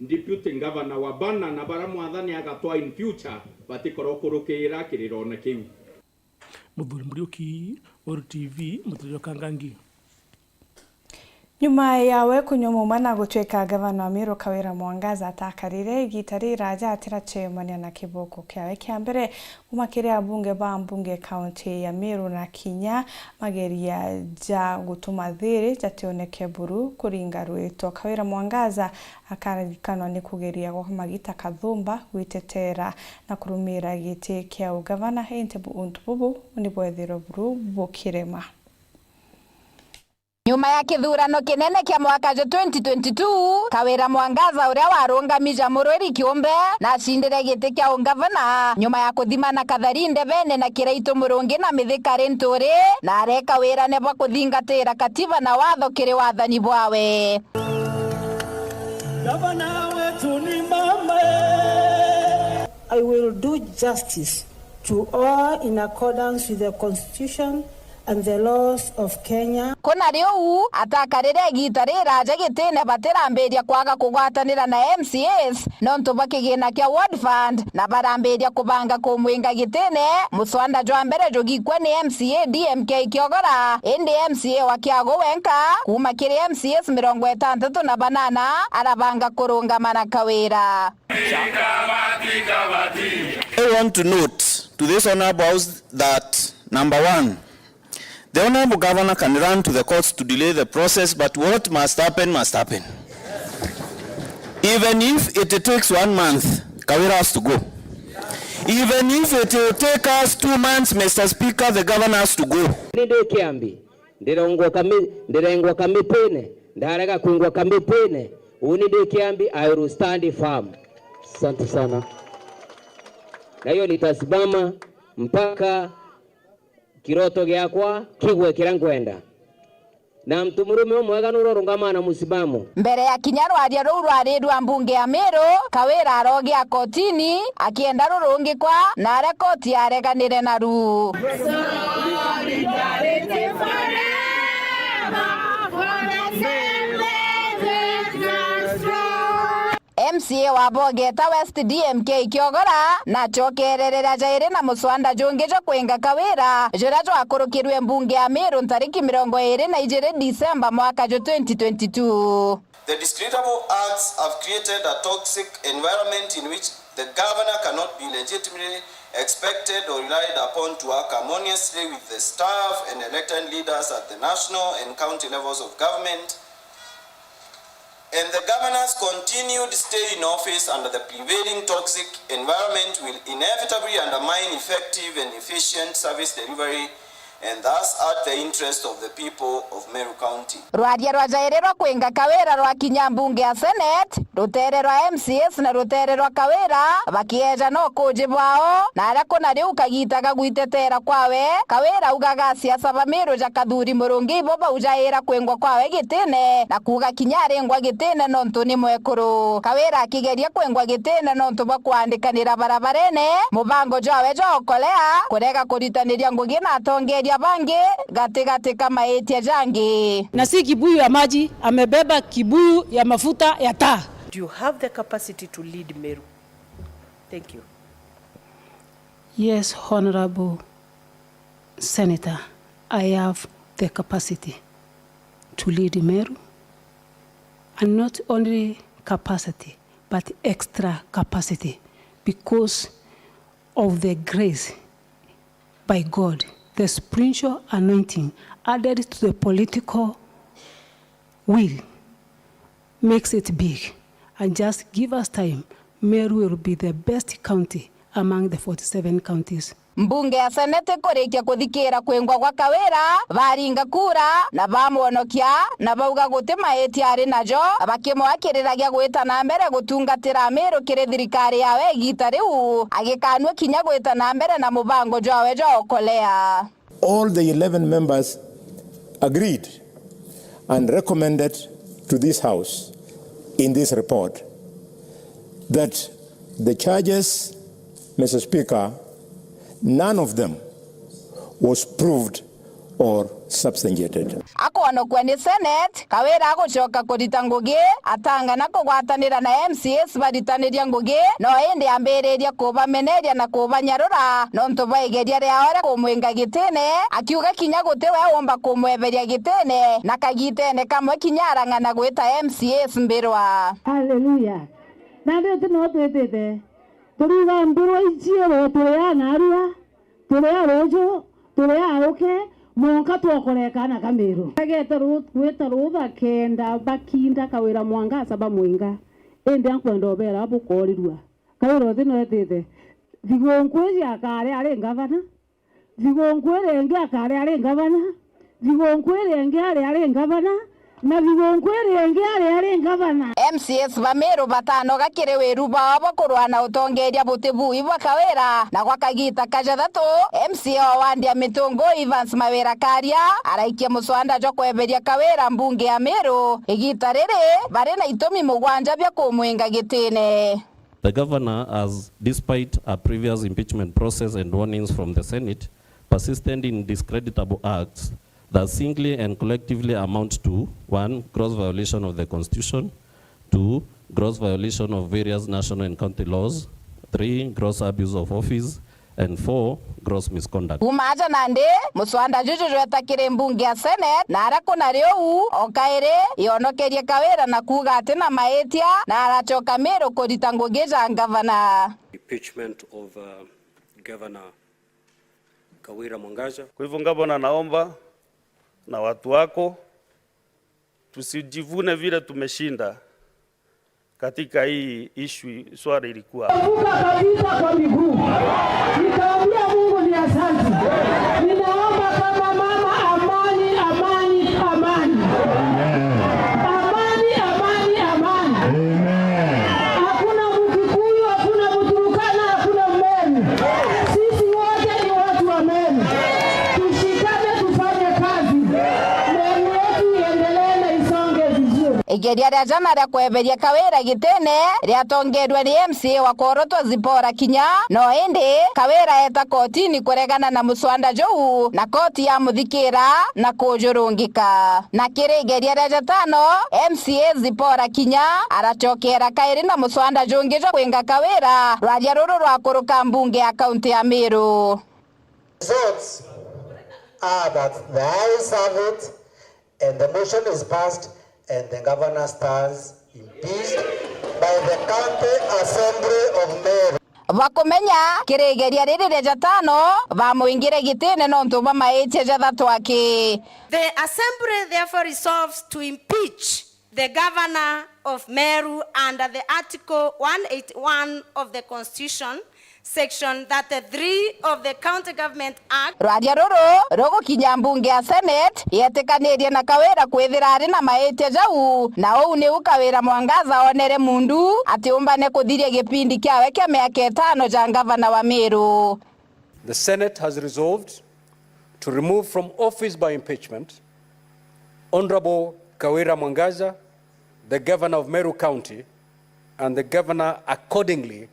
deputy governor wa bana na baria mwathani agatwaa in future batikorokurukira kirirone kiu. Muthuri Muriuki, Weru T V, Muthuri wa Kangangi. Nyuma yawe kunyua muuma na gutuika gavana wa Meru Kawira Mwangaza atakarire igita riraaja atiracemania na kibuku kiawe kia mbere kuuma kiri abunge ba mbunge kaunti ya Meru na kinya mageria ja gutuma thiri jationeke buru kuringa rwitwa. Kawira Mwangaza akaririkanwa ni kugeria gwa magita kathumba gwitetera na kurumira giti kia ugavana, inti bu-, untu bubu ni bwethirwe buru bukirema. Nyuma ya kithurano kinene kia mwaka jwa twenty twenty-two, Kawira Mwangaza, uria warungami ja Murwiri kiumbe, na acindire giti kia ungavana nyuma ya kuthimana kathari ndebene na Kiraitu Murungi na Mithika Linturi, na areka wirane bwa kuthingatira katiba na watho kiri wathani bwawe. Gavana wetu ni mama. I will do justice to all in accordance with the constitution and the laws of Kenya. Kuna riu, atakarire igita riraaja gitine batirambiria kwaga kugwatanira na M C As nontu bwa kigina kia Ward Fund, na barambiria kubanga kumwinga gitine. Muswanda jwa mbere jugikua ni M C A D M K Kiogora, indi M C A wa Kiagu wenka kuuma kiri M C As mirongo itantatu na banana arabanga kurungama na Kawira. I want to note to this honorable house that, number one, the honorable governor can run to the courts to delay the process, but what must happen must happen. Even if it takes one month, Kawira has to go. Even if it will take us two months, Mister Speaker, the governor has to go. Ni ndi Kiambi, ndirengwa kami-, ndirengwa kamitine, ndarega kwingwa kamitine. Uni ndi Kiambi, I will stand firm. Asante sana. Na hiyo nitasimama mpaka kiroto giakwa kigwe kiria nkwenda. Na mtu murume umwega nurorungama na musimamo. Mbere ya kinya rwaria ruu rwari rwa mbunge ya Meru, Kawira arogia kotini akienda rurungikwa, na aria koti yareganire naru. Solidarity forever for the same reasons strong. M C A wa Bogeta West D M K Kiogora nacokerereria jairi na muswanda jungi jwa kwinga Kawira, juria jwakurukirwe mbunge ya Meru ntariki mirongo iri na ijiri Disemba mwaka jwa twenty twenty-two. The discreditable acts have created a toxic environment in which the governor cannot be legitimately expected or relied upon to work harmoniously with the staff and elected leaders at the national and county levels of government. And the governor's continued stay in office under the prevailing toxic environment will inevitably undermine effective and efficient service delivery and thus at the interest of the people of Meru County. Rwaria rwa jairi rwa kwinga Kawira rwakinya mbunge ya Senate, rutere rwa M C As na rutere rwa Kawira bakieja no kuji bwao, na aria kuna riu kagita ga gwitetera kwawe, Kawira augaga asiasa ba Miru ja Kathuri Murungi ibo baujaira kwingwa kwawe gitine, na kuuga kinya aringwa gitine nontu ni mwekuru. Kawira akigeria kwingwa gitine nontu bwa kwandikanira barabarene, mubango jwawe jwa okolea, kurega kuritaniria ngugi na atongeria bangi, gatigati ka maitia jangi. Na si kibuyu ya maji, amebeba kibuyu ya mafuta ya taa. Do you have the capacity to lead Meru? Thank you. Yes, Honorable Senator, I have the capacity to lead Meru, and not only capacity, but extra capacity because of the grace by God, the spiritual anointing added to the political will makes it big, and just give us time, Meru will be the best county among the forty-seven counties. Mbunge ya Senate ikurikia kuthikira kwingwa gwa Kawira, baringa kura na bamwonokia, na bauga guti maitia ari najo, bakimwakiriragia gwita na mbere gutungatira Amiru kiri thirikari yawe igita riu, agikanua kinya gwita na mbere na mubango jwawe jwa okolea. All the eleven members agreed and recommended to this House in this report that the charges, Mister Speaker, none of them was proved or substantiated. Akwonokua ni Senate, Kawira agucoka kurita ngugi, atangana kugwatanira na M C As baritaniria ngugi, no indi ambiriria kubameneria na kubanyarura nontu bwa igeria riao ria kumwinga gitine, akiuga kinya guti we umba kumweberia gitine, na kagitene kamwe kinya arang'ana gwita M C As mbirwa. Haleluya! Nandi uti no twitite turiuga mbirwa ici iri turi a narua, turi a ruju, turi a uke, mwanka twokoreka na Kamiru. Agete ru-, gwita rutha kenda bakinda Kawira mwangaca bamwinga. Indi ankwenda ubera bukorirua. Kawira uti no etite. Thigunku iji akari ari ngavana. Thigunku iria ingi akari ari ngavana. Thigunku iria ingi ari ari ngavana. Na thigunku iria ingi ari ari ngavana. M C As ba Meru batanoga kiri wiru bwao bwa kurua na utongeria buti bui bwa Kawira, na gwa kagita ka jathatu, M C A wa wandi ya Mitungu, Evans Mawira Karia, araikia muswanda jwa kweberia Kawira mbunge ya Meru. Igita riri, bari na itumi mugwanja bia kumwinga gitine. The governor has, despite a previous impeachment process and warnings from the Senate, persisted in discreditable acts that singly and collectively amount to, one, gross violation of the Constitution, two, gross violation of various national and county laws, three, gross abuse of office, and four, gross misconduct. Kuuma aja nandi, muswanda juju jweta kiri mbunge ya Senate, na aria kuna riu, o kairi, yonokerie Kawira na kuuga ati na maitia, na aracoka Miru kurita ngugi ja ngavana. Impeachment of, uh, Governor Kawira Mwangaza. Kwa hivyo, gavana, naomba na watu wako, tusijivune vile tumeshinda katika hii issue, swala ilikuwa. Anguka kabisa kwa miguu. Nikaambia Mungu ni asante. Ninaomba kama mama, amani, amani, amani. Amani, amani, amani. Hakuna Mkikuyu, hakuna Mturukana, hakuna Mmeru. Sisi wote ni watu wa Meru. Tushikane, tufanye kazi. Meru yetu iendelee na isonge vizuri. Igeria ria jana ria kweberia Kawira gitine riatongerwe ni M C A wa Korotwa Zipora Kinya, no indi Kawira eeta kotini kuregana na muswanda juu, na koti yamuthikira na kujurungika. Na kiri igeria ria jatano, M C A Zipora Kinya aracokera kairi na muswanda jungi jwa kwinga Kawira rwaria ruru rwakuruka mbunge ya kaunti ya Meru. Results are that the ayes have it and the motion is passed and the governor stands impeached by the County Assembly of Meru. Bakumenya kiri igeria riri ria jatano, bamuingire gitine nontu bwa maitia jathatu aki. The Assembly therefore resolves to impeach the Governor of Meru under the Article one eighty-one of the Constitution, Section thirty-three of the County Government Act. Rwaria ruru rugukinya mbunge ya Senate yetikanirie na Kawira kwithira ari na maitia jau, na uu niu Kawira Mwangaza onere mundu atiumbane kuthiria gipindi kiawe kia miaka itano ja ngavana wa Meru. The Senate has resolved to remove from office by impeachment Honourable Kawira Mwangaza, the Governor of Meru County, and the Governor accordingly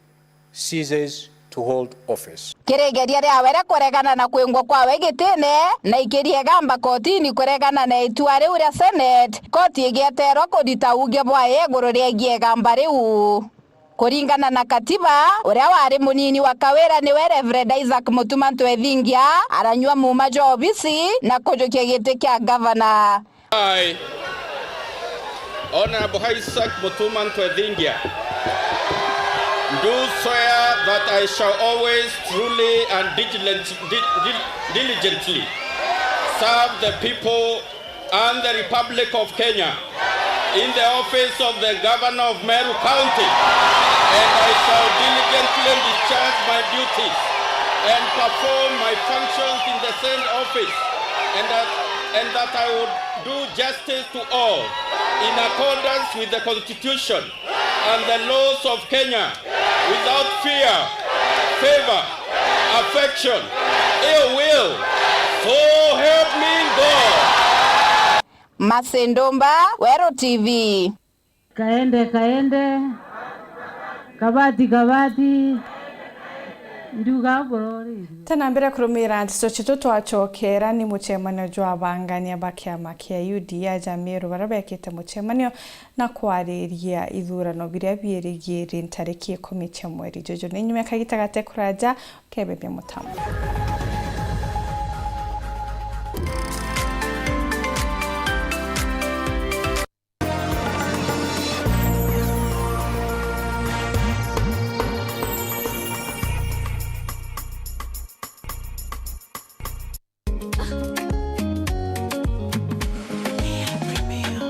ceases to hold office. Kiri igeria riawe ria kuregana na kwingwa kwawe gitine, na ikiriegamba kotini kuregana na itua riu ria Senate, koti igieterwa kurita uuge bwayo iguru riegie igamba riu. Kuringana na katiba, uria wari munini wa Kawira niwe Reverend Isaac Mutuma Ntwethingia, aranyua muuma jwa obisi na kujukia giti kia gavana. I, Honorable Isaac Mutuma Ntwethingia, do swear that I shall always truly and diligent-, di-, di-, diligently serve the people and the Republic of Kenya in the office of the Governor of Meru County, and I shall diligently discharge my duties and perform my functions in the said office, and that, and that I would do justice to all in accordance with the Constitution and the laws of Kenya without fear, favor, affection, ill will. So help me God. Mercy Ndumba, Weru T V. Kaende, kaende. Kabati, kabati. Ndiuga buroriri. Tena mbere kurumira nteto cietu, twacokera ni mucemanio jwa abangania ba kiama kia U D A ja Meru, baria bekite mucemanio na kwariria ithurano biria biirigiiri ntariki ikumi cia mweri juju. Ni nyuma ya kagita gate kuraja, ukebebia mutambo.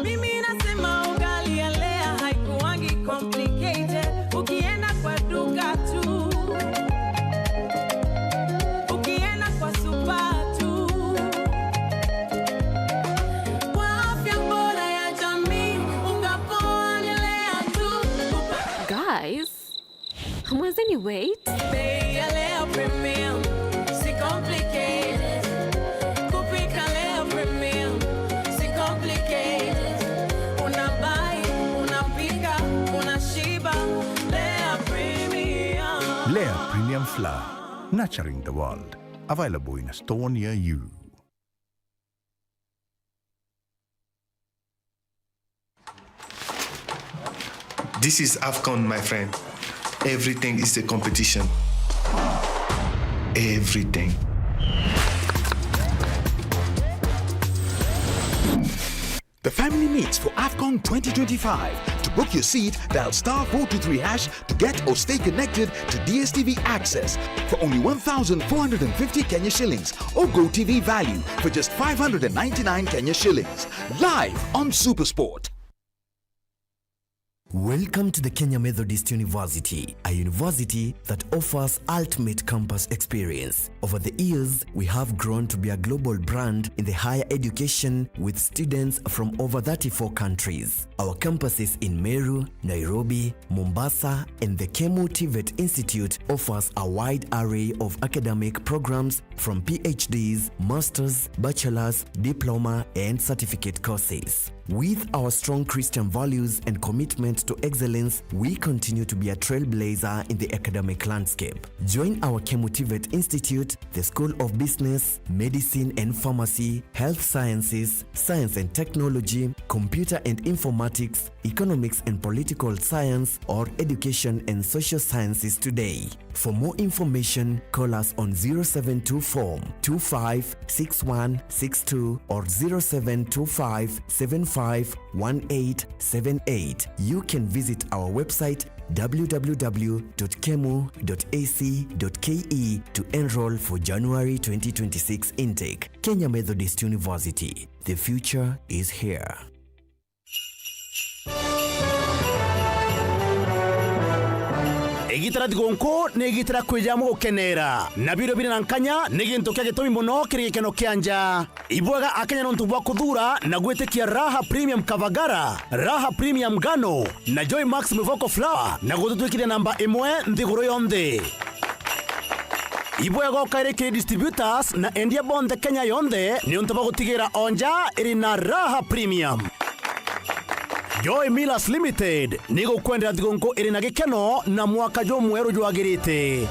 Mimi nasema ugali ya Lea haikuwangi complicated. Ukienda kwa duka tu, ukienda kwa supa tu, kwa afya bora ya jamii, unga poa ni Lea tu. Guys, Mwenzeni, wait. Bei ya Lea Premium, si complicated. Kupika Lea Premium, si complicated. Una buy, unapika, unashiba. Lea Premium. Lea Premium Flour, nurturing the world. Available in a store near you. This is AFCON, my friend. Everything is a competition. Everything. The family meets for AFCON twenty twenty-five. To book your seat, dial star four two three hash to get or stay connected to D S T V access for only one thousand four hundred and fifty Kenya shillings or Go T V value for just five hundred and ninety-nine Kenya shillings. Live on SuperSport. Welcome to the Kenya Methodist University, a university that offers ultimate campus experience. Over the years, we have grown to be a global brand in the higher education, with students from over thirty-four countries. Our campuses in Meru, Nairobi, Mombasa, and the KEMU TVET Institute offers a wide array of academic programs, from P H Ds, masters, bachelors, diploma, and certificate courses. With our strong Christian values and commitment to excellence, we continue to be a trailblazer in the academic landscape. Join our KEMU TVET Institute, the School of Business, Medicine and Pharmacy, Health Sciences, Science and Technology, Computer and Informatics, Economics and Political Science, or Education and Social Sciences today. For more information, call us on zero seven two four two five six one six two or zero seven two five seven five one eight seven eight. You can visit our website, w w w dot kemu dot a c dot k e, to enroll for January twenty twenty-six intake. Kenya Methodist University. The future is here. Igita ria thigunku ni igita ria kwija amwe gukenera, na birio biri na nkanya ni gintu kia gitumi mono kiri gikeno kia nja. Ibwega Akenya nontu bwa kuthuura na gwitikia Raha Premium Kavagara, Raha Premium Ngano, na Joy Max Mivoko Flour na gututwikithia namba imwe nthiguru yonthe. Ibwega ukairi kiri distributors na endia bonthe Kenya yonthe niuntu bwa gutigira o nja iri na Raha Premium. Joy Millers Limited ni gukwendera thigunku iri na gikeno na mwaka jumweru jwagirite.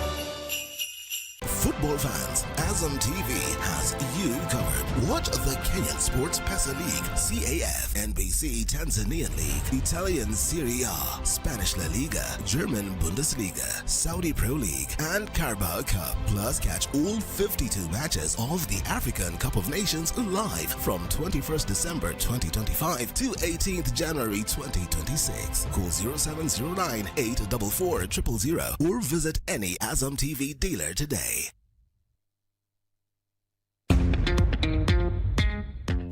Football fans, Azam T V has you covered. Watch the Kenyan Sports Pesa League, C A F, N B C Tanzanian League, Italian Serie A, Spanish La Liga, German Bundesliga, Saudi Pro League, and Carabao Cup. Plus, catch all fifty-two matches of the African Cup of Nations live from twenty-first December twenty twenty-five to eighteenth January twenty twenty-six. Call zero seven zero nine, eight double four, triple zero or visit any Azam T V dealer today.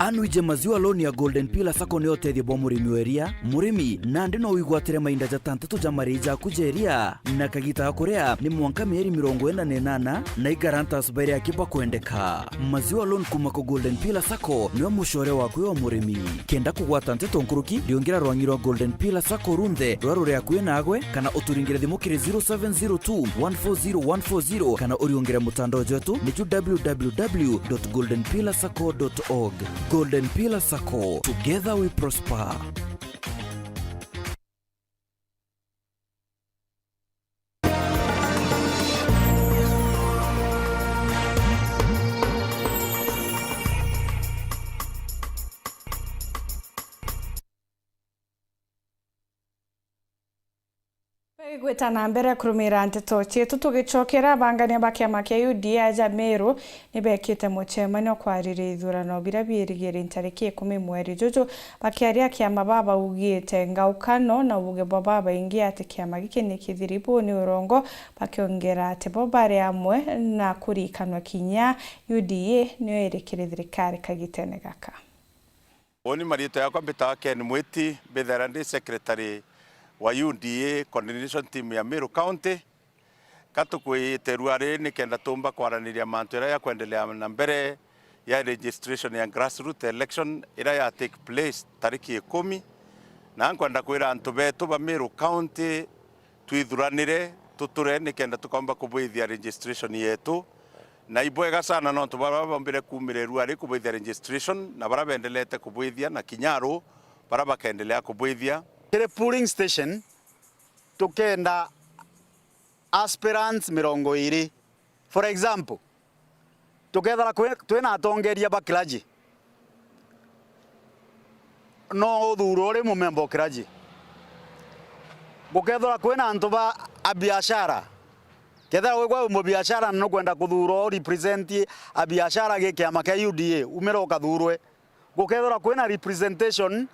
Anwije Maziwa Loan ya Golden Pillar Sacco ni utethio bwa murimi wa iria. Murimi, nandi no wigwatire mainda jatantatu ja marii jaku ja iria, na kagita ga kuria ni mwanka mieri mirongo ina na inana, na igarantas bairi aki bakwendeka. Maziwa Loan kuma ku Golden Pillar Sacco niwe mucore waku wa murimi. Kenda kugwata nteto nkuruki, riungira rwangi rwa Golden Pillar Sacco runthe ruria ruri akui nagwe, kana uturingire thimu kiri zero seven zero two, one four zero, one four zero, kana uriungire mutandao jwetu ni ju w w w dot golden pillar sacco dot org. Golden Pillar Sacco, together we prosper. Igwita na mbere kurumira nteto cietu, tugicokera, abangania ba kiama kia U D A aja Meru ni bekite mucemanio kwariria ithurano biria biirigiri ntariki ikumi mweri juju. Bakiaria, kiama baa baugite ngaukano na uuge bwa babaingi ati kiama giki ni kithiri buu ni urongo, bakiongera ati bo bari amwe na kurikanwa kinya U D A niyo iri kiri thirikari kagitene gaka. Uuni mariitwa yakwa mbitawa Ken Mwiti, mbithaira ndi secretary wa U D A coordination team ya Meru County. Ka tukwite ruari nikenda tumba kwaraniria mantu iria ya kwendelea na mbere ya registration ya grassroots election iria ya take place tariki ikumi. Na nkwenda kwira antu betu ba Meru County twithuranire, tuture nikenda tukaumba kubwithia registration yetu. Na ibwega sana nontu baria baumbire kuumira ruari kubwithia registration na baria bendelete kubwithia na kinya aru baria bakendelea kubwithia. Kiri polling station, tukenda aspirants mirongo iiri. For example, tukethira kwi-, twina atongeria ba clergy, no uthuurwe uri mumemba o clergy. Gukethirwa kwina antu ba abiashara, kethira wi gwe wi mubiashara na nukwenda kuthuurwa u represent abiashara gi kiama kia U D A, umira ukathuurwe. Gukethirwa kwina representation,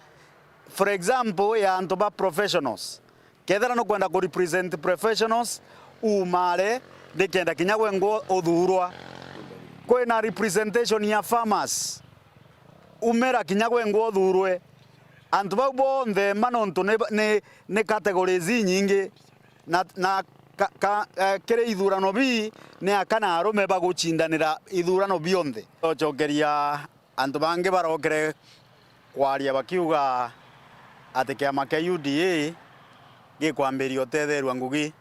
for example, ya antu ba professionals. Kethira nukwenda ku represent professionals, umare, nikenda kinya gwe ngwe uthuurwa. Kwina representation ya farmers. Umira kinya gwe ngwe uthuurwe. Antu bau bonthe ma nontu ni, ni, ni categories inyingi. Na, na ka, ka, eh, kiri ithurano bii, ni aka na arume bagucindanira ithurano bionthe. Ucokeria antu bangi barokire kwaria bakiuga ati kiama kia U D A gikwambiria utetherua ngugi.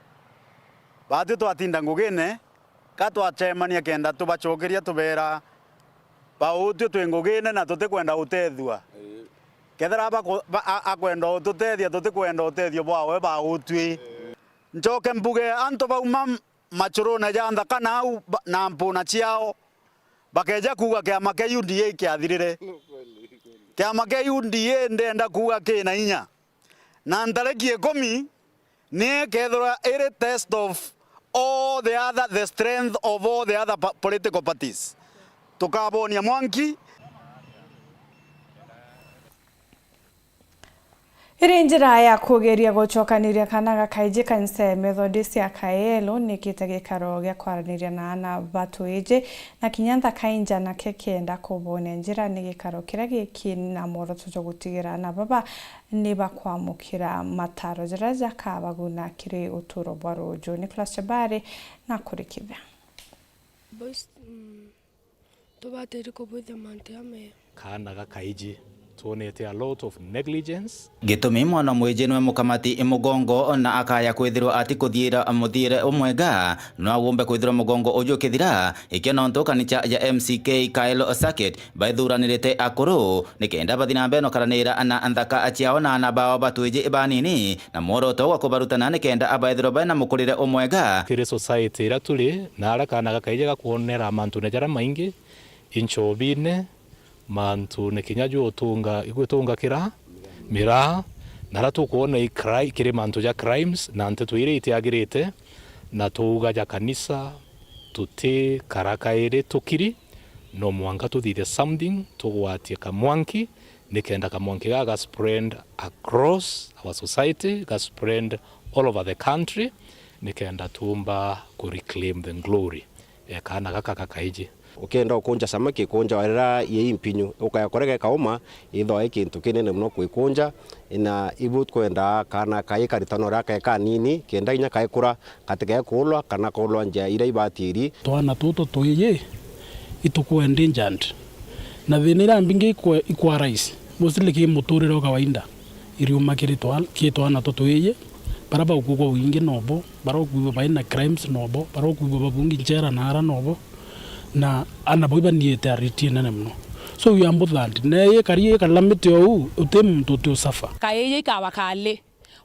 Batwi twatinda ngugine, ka twacemania kenda tubacokeria tubeera, bautwi twi ngugine na tutikwenda utethua. Ii. Kethira baku-, ba-, a-, akwenda ututethia, tutikwenda utethio bwawe bautwi. Ii. Ncoke mbuge antu bauma m-, macurune ja nthaka nau ba-, na mpuna ciao, bakeja kuuga kiama kia U D A kiathirire. Ni kweli, ni kweli. Kiama kia U D A ndenda kuuga kina inya. Na ntariki ikumi ni ikethirwa iri test of all the other, the strength of all the other pa-, political parties. Tukabonia mwanki. Iri njira ya kugeria gucokaniria kana ga kaiji kanisa ya Methodist ya Kaelo nikite gikaro gia kwaraniria na ana ba twiji na kinya nthaka inja nake kenda kubonia njira ni gikaro kiria giki na mworoto jwa gutigira ana baba ni bakwamukira mataro jaria jakabaguna kiri uturo bwa ruju. Nicholas Chabari nakurikithia. Boys, mm, tubatiri kubwithia mantu jamega. Kaana ga kaiji twonete a lot of negligence. Gitumi mwana mwiji nwe mukamati mugongo na akaya kwithirwa ati kuthiira muthiire umwega, no agumbe kwithirwa mugongo uju ukithira, ikio nontu kanicha ya M C K Kaelo Circuit baithuranirite akuru nikenda bathi na mbere nokaraniira na nthaka ciao na ana bao batwiji banini, na mworoto gwa kubarutana nikenda abaithirwa baina mukurire umwega. Kiri society iria turi, na aria kaana gakaiji gakwonera mantune jaria maingi, inchobine, mantune kinya ju utunga, igwitunga kira miraa, na aria tukwona i cri-, kiri mantu ja crimes, na nteto iria itiagirite, na tuuga ja kanisa, tuti kara kairi tukiri, no mwanka tuthithe something, tugwatie kamwanki, nikenda kamwanki gaka ga spread across our society, ga spread all over the country, nikenda tuumba ku reclaim the glory ya kaana gaka gakaiji. Ukenda ukunja samaki, kunja warira yei mpinyu, ukaya kurega ikauma, ithwa i kintu kinene muno kwikunja, na ibu twenda kaana kai karitano uria kae kanini, kenda inya kaikura, gatikae kuulwa kana kuulwa njia iria ibatiri. Twana tutu twiji itukua endangered, na thina iria mbingi ikwa, ikwa rise, mostly ki muturire o kawaida, iriuma kiri twa-, ki twana tutu twiji, bara baukugwa wingi nobo, bara ukwigua baina crimes nobo, bara ukwigua babungi njera na ara nobo, na ana bau ibaniite ariti inene muno. So we are bothered. Na ii kari ikalamite ou, uti muntu uti usafa. Kaiji ikawa kali.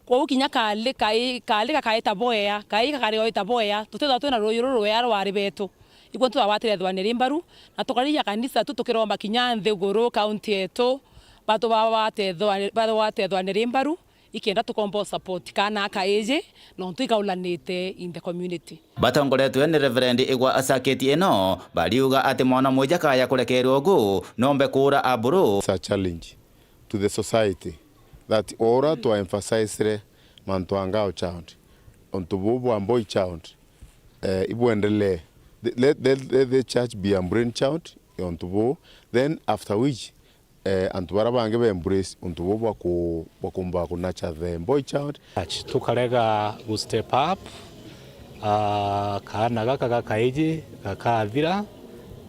Kwou kinya kali, kai-, kali gakaita boea, kai gakaria oita boea, tutithwa twina ruuji ruru rwea rwari betu. Ikwontu twagwatire thwani ri mbaru, na tukariria kanisa tu tukiromba kinya nthiguru, kaunti yetu, batu bagwate thwani, bagwate thwani ri mbaru, ikenda tukomba support kana kaiji, nontu ikaulanite in the community. Batongoretwe ni Reverend Igwa Asaketi ino, bariuga ati mwana mwiji akaya kurekerwa ugu, nombe kuura aburu. It's a challenge to the society that ora twa emphasizire mantu a girl child, untu buu bwa boy child, eh, ibwendelee. Let, let, let the church be a brain child ya untu buu, then after which, eh, antu bara bangi ba embrace untu buu bwa ku-, bwa kumba ku nurture the boy child. Church, tukarega gu step up, ah, kaana gaka gakaiji gakathira,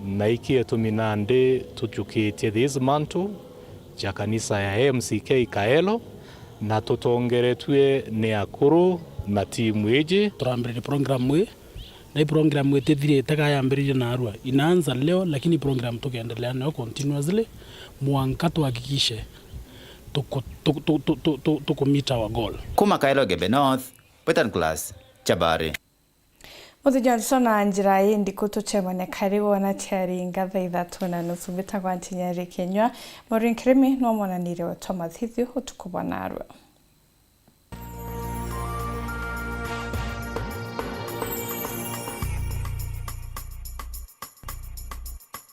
na iki itumi nandi tuchukitie this mantle ja kanisa ya M C K Kaelo, na tutongeretue ni akuru na timu iji. Turambiririe program ii, na i program itithirite ka yambiririe narua. Inaanza leo, lakini program tukendelea nayo continuously, mwanka tuhakikishe tuku-, tuku-, tuku-, tuku-, tuku meet our goal. Kuma Kaelo Igembe North, Western Class, Chabari. Muthenya wa Johnson na njira ii ndiku tucemania karibu na ciari ngatha ithatu na nusu. Mbitagwa Ntinyari Kinyua. Maureen Kirimi niwe mwonanirie wa Thomas Hithiu utuku bwa narua.